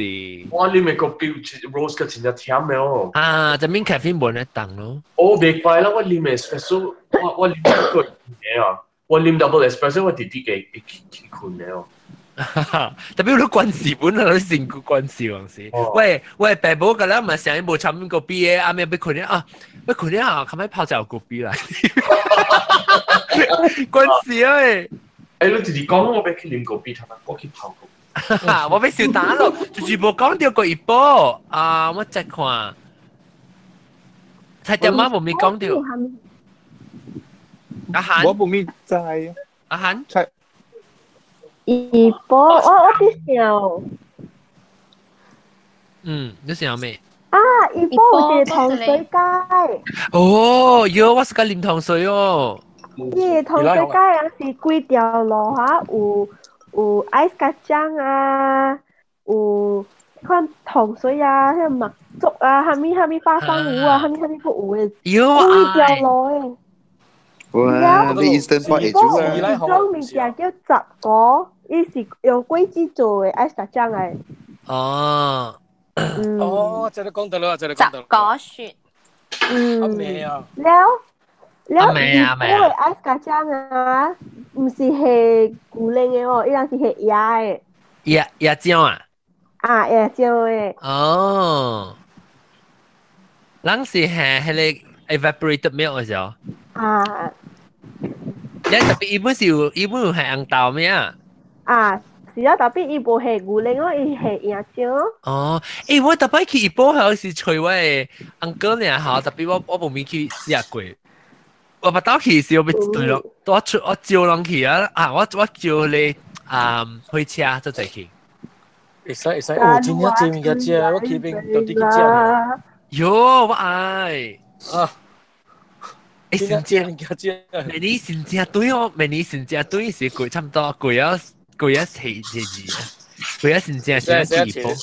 我啉的咖啡 rose 較真正甜的哦。啊，這邊咖啡無咧凍咯。哦，袂怪啦，我啉 espresso，我啉過嘅啊。我啉 double espresso，我直直會去睏的哦。特別你關事本來你成個關事嗰時，喂喂，爸母個咱嘛成日無參個咖的，阿妹欲睏了啊，欲睏了啊，較欲泡一個咖啡來。關事啊！欸，你直直講我欲去啉咖啡，他媽我去泡咖啡。我欲燒打咯，就是無講著過一波啊！我再看，菜店仔無咪講著。阿韓，我無咪知。阿韓，菜。怡保，我佇想。嗯，你想咩？啊，怡保有一個糖水街。哦，喲，我是佮啉糖水哦。伊個糖水街啊，是規條路哈，有 ice 咖醬啊，有款糖水啊，彼麥粥啊，啥物啥物花生糊啊，啥物啥物閣有的。喲，規條路的。哇！你 instant pot 會煮啊？一種物件叫雜果，伊是用果子做的 ice 咖醬來。哦。哦，這個講到啦，這個講到。雜果雪。嗯。啊。了了，伊嗰個 ice 咖醬啊，毋是下牛奶的哦，伊人是下椰的。椰漿啊？啊，椰漿的。哦。人是下彼個 evaporated milk 的時候。啊。你特別伊本是有，伊本有係紅豆咩啊？啊，是啊，特別伊無下牛奶哦，伊下椰漿。哦，欸，我特別去怡保係是揣我的翁哥爾吼，特別我無咪去食過。我捌到去時，我欲對咯，我出我招人去啊！啊，我招你啊，火車做陣去。會使會使，哦，真正濟物件食，我去邊到底去食爾。喲，我愛啊！欸，真正物件食。明年真正對哦，明年真正對是過差不多過啊過啊四四字啊，過啊真正是怡保。我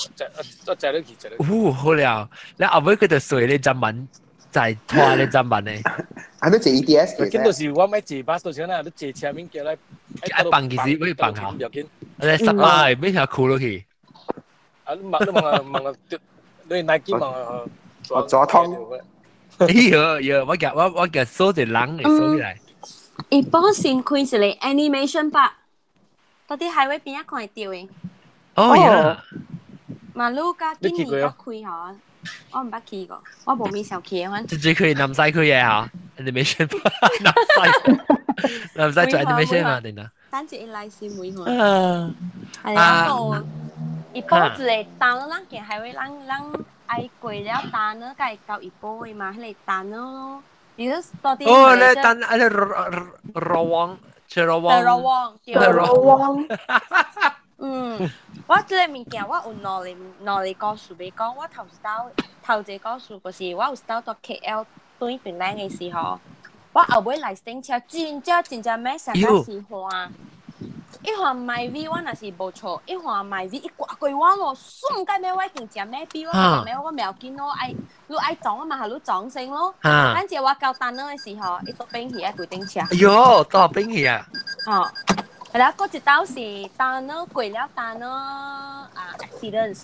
食落去食落去。哦，好了，你後尾佢就隨你浸文，在拖你浸文咧。啊，你坐 ETS 嘅？緊就是我欲坐巴士時陣，你坐車物件來。啊，放其實欲放下。你十八個欲遐哭落去。啊，你問你問問你哪幾問啊？我左通。哎呦呦，我夾我夾數一人嚟數起來。怡保新開一個 animation park，到佇海威邊仔看會著的。哦呀！馬路甲今年才開吼，我毋捌去過，我無咪想去的反。直接去南西區嘅嚇，animation park 南西，南西做 animation 嘛，定啦。等一下來先問下。啊。啊。怡保一個單，咱行海威，咱愛過了單呢，才會到怡保的嘛，彼個單咯。比如到底。哦，你單啊，你羅旺，切羅旺。羅旺，羅旺。嗯，我這個物件我有兩個故事欲講，我頭一道頭一個故事就是我有一道佇 KL 轉轉來的時候，我後尾來頂車真正真正欲上甲是換。伊換 Myvi，我若是無錯，伊換 Myvi，伊掛過我咯，瞬間欲我已經食咩比我食咩，我袂要緊咯，愛你愛撞我嘛，予你撞先咯。等者我到單的時候，伊倒變去愛規頂車。哎喲，倒變去啊！哦，然後閣一道是單呢過了單呢啊 accident，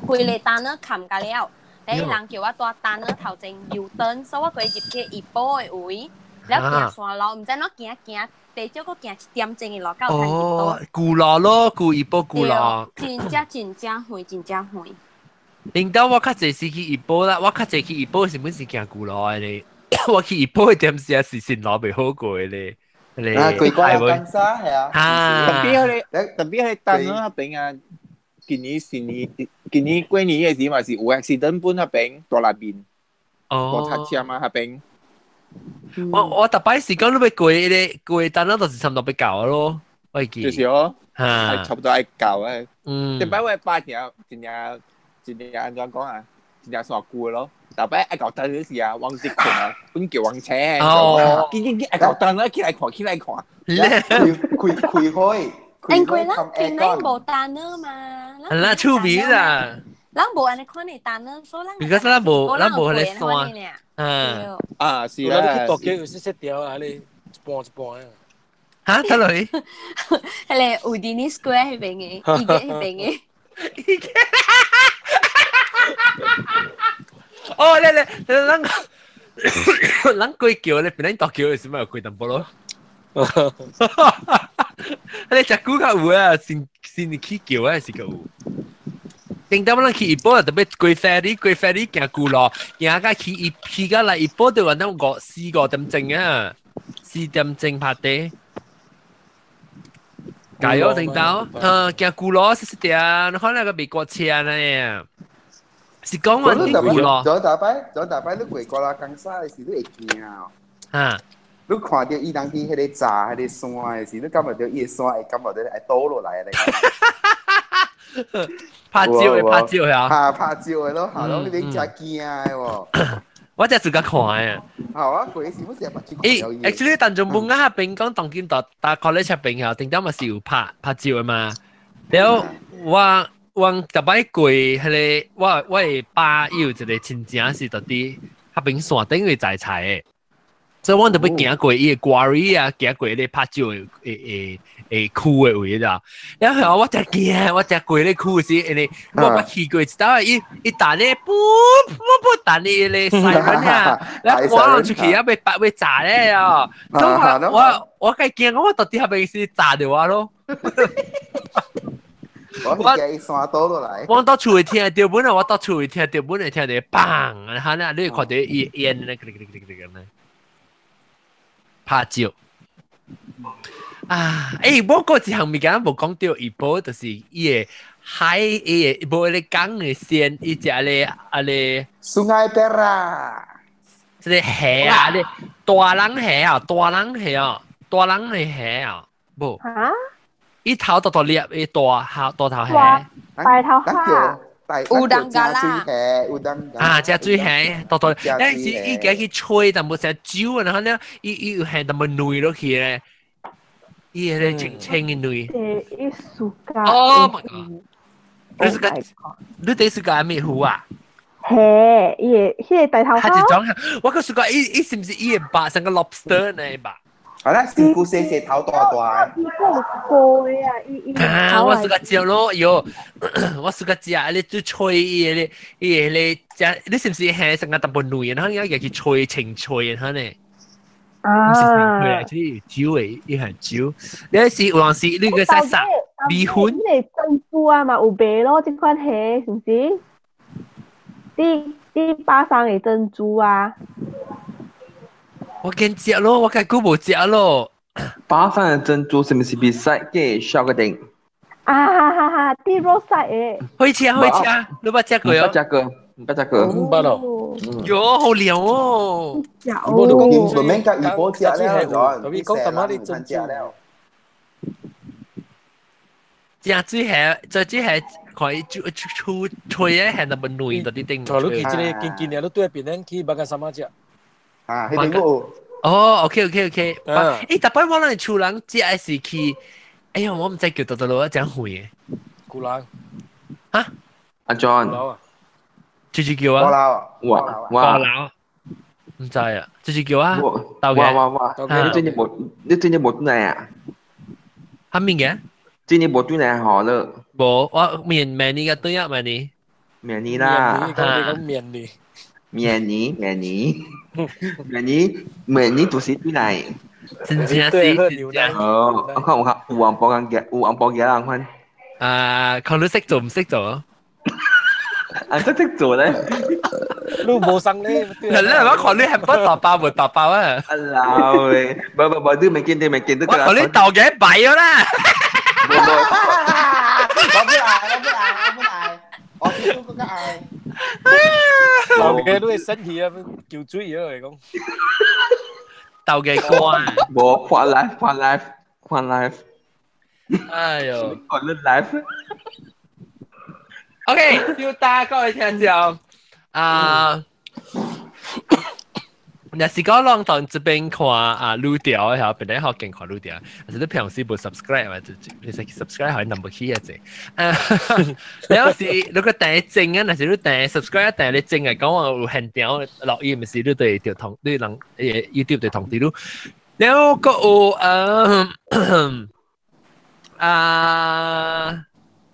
規个單呢冚甲了，咧人叫我蹛單呢頭前右轉，所以我過入去怡保的位，了行山路，毋知怎行行。地少閣行一點鐘的路，到哦，舊路咯，舊怡保舊路。真正真正遠，真正遠。領導我較濟時去怡保啦，我較濟去怡保是本是行舊路的咧。我去怡保的點時是新路袂好過的咧。啊，過關金沙係啊。啊。特別係等嗰邊啊，今年新年，今年過年的時嘛是有 accident 本那邊大內面，哦，大塞車嘛那邊。我逐擺是講你欲過彼個過單，就是差不多欲到咯，我會記。就是哦，嚇，差不多愛到誒。嗯。頂擺我爸聽，真正真正按怎講啊？真正煞久咯。特別愛搞燈嗰時啊，往直困啊，本叫往車。哦，緊緊緊愛搞燈啦，起來看，起來看。開開開。因為咱平頂無單啊嘛。係啦，出名啦。咱無按呢款的單啊，所以咱。而家咱無，咱無彼個山。嗯。啊，是啦。你去大橋有時說條啊，你一半一半啊。嚇，得落去。彼個 Udini Square 彼邊的，伊個彼邊的。哦，咧咧，咱咱過橋咧，本來大橋是咪有過淡薄咯？你食久較有啊，先先起橋啊，是較有。頂當咱去怡保特別過 ferry，過 ferry 行舊路，行到去伊去到來怡保就話咱五四五點鐘啊，4點鐘拍地。加油，頂當，行舊路是是點？你看那個美國車呢？是講話啲舊路。左大擺，左大擺，你過過啦，江沙的時你會驚啊！啊！你看到伊人去彼个閘、彼个山的時，你感覺到伊个山會感覺到會倒落來咧。拍照的，拍照的啊！拍照的咯，嚇咯，你真驚的喎！我真自家看的。好啊，過時我成日目睭看咦，actually 陳仲本啊，邊講當今大大 college 邊啊，頂點嘛是有拍拍照的嘛。然後我我特擺過彼个，我我的爸伊有一個親戚是佇佇彼邊山頂位摘菜的。所以我特別行過伊个 quarry 啊，行過彼個拍照的的的區的位啦。然後我真驚，我真過彼個區時，因為我捌去過一道，伊伊彈咧，噗噗噗彈咧咧 siren 啊，然後趕出去啊，欲白欲炸咧啊！所以我我我該驚，我到底彼邊是炸著我咯。我驚伊山倒落來。我到厝會聽著，本來我到厝會聽著，本來聽著砰，然後咧你會看著伊煙咧，咁咧。拍照啊！欸，我過一項物件無講著，怡保就是伊個海，伊個無彼個港的線，伊食咧啊咧。 Sungai Perak。這個蝦啊，咧大人蝦啊，大人蝦啊，大人的蝦啊，無。嚇？伊頭大大粒，伊大蝦大頭蝦。大頭蝦。烏當咖啦，啊，食水蝦，大大，但是伊家去吹，但無成酒，然後呢，伊伊有蝦，但無軟落去咧，伊迄個清清的軟。伊暑假。哦，my god！你是個，你第是個咩魚啊？嘿，伊個彼個大頭蝦。它一種，我閣說伊伊是毋是伊會肉成個 lobster 呢吧？好啦，身軀細細，頭大大。伊個有高的啊，伊伊。啊，我是個食咯，喲，我是個食，你做吹伊個，伊個咧食，你是毋是蝦成個淡薄軟，然後你愛去吹清吹，然後呢？啊。毋是清吹啊，就是酒的，伊係酒。你是有陣時你個使啥米粉？你珍珠啊嘛有賣咯，這款蝦是毋是？佇佇巴生的珍珠啊。我見食咯，我家久無食咯。巴山的珍珠是毋是比賽嘅小個點？啊哈哈哈！佇 roadside 的。火車火車，你捌食過哦？毋捌食過，毋捌食過。毋捌咯。喲，好涼哦。食哦。無免甲怡保食了，特別講淡仔啲珍珠了。食水蝦，食水蝦，看伊出出吹的，係那麼軟，到底頂。帶你去這個近近年，你對邊咱去巴干三馬食。啊，彼邊有。哦，OK OK OK。欸，逐擺我咱厝人食的是去，哎呦，我毋知叫倒倒落，我誠遠的。古人。哈？阿 John。就是叫啊。哇哇。高樓。毋知啊，就是叫啊。哇哇哇！你最近無你最近無轉來啊？啥物嘅？最近無轉來好了。無，我明明年個對啊，明年。明年啦。你講明年。明年，明年，明年，明年就是轉來。真正是真正。哦，我看有看有紅包人有紅包嘅人看。啊，看你識做唔識做？啊，識識做咧。你無送咧。係咧，我看你係不打包無打包啊。啊老喂，無無無，你未見你未見得。我看你豆嘅敗咗啦。我不愛，我不愛，我不愛，我是更加愛。豆嘅都會生氣啊，叫水啊嚟講。豆嘅歌。無看 live 看 live 看 live。哎呦。看 live。 OK，小大各位聽眾，啊。若是講攏當這邊看啊，愈調的嚇，本來好勁看愈調，但是你平時無 subscribe 嘛，就你使 subscribe 係 number 起一隻。啊，了是如果訂正啊，若是你訂 subscribe 訂你正嚟講話有限條落伊，毋是你對條通，你人YouTube 對通知你。了個有啊。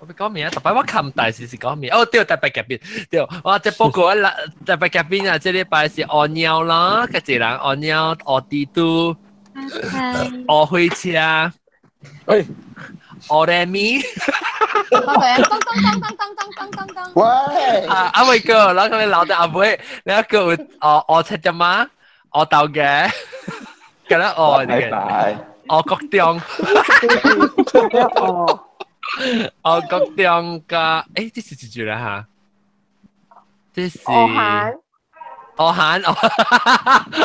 我講咩啊？特別我冚大時是講咩？哦，對，特別嘉賓，對，我這報告啦，特別嘉賓啊，這禮拜是阿貓啦，個一人阿貓，阿弟嘟，阿火車，哎，阿レミ，當當當當當當當當當，喂，啊，阿偉哥，然後你老豆阿妹，然後個阿阿七隻媽，阿豆嘅，咁樣阿拜拜，阿國中。哦，國中加，誒，這是幾句啦哈？這是。哦韓。哦韓，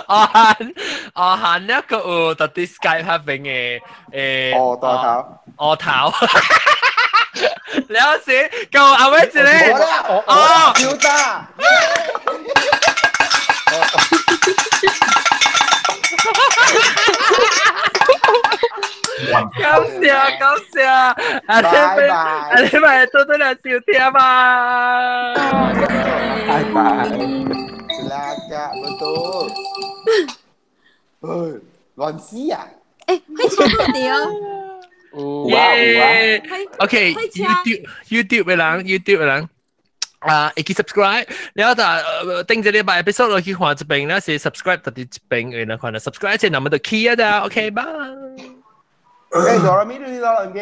哦韓，哦韓，那個有到底 Skype 那邊的誒。哦，大頭。哦頭。了是，夠阿偉一個。哦，小大。感謝感謝，阿你拜阿你拜多多來收聽吧。拜拜。 Celaka betul. Hei, 亂死啊！誒，開車到底哦。有啊有啊。OK，YouTube YouTube 的人，YouTube 的人。啊，會記 subscribe，然後就頂一禮拜 episode 落去看一遍，咧是 subscribe 特別一遍，然後看啦 subscribe 前那麼就 key 啊，咋？OK，bye。誒，哆啦咪，你哆啦咪。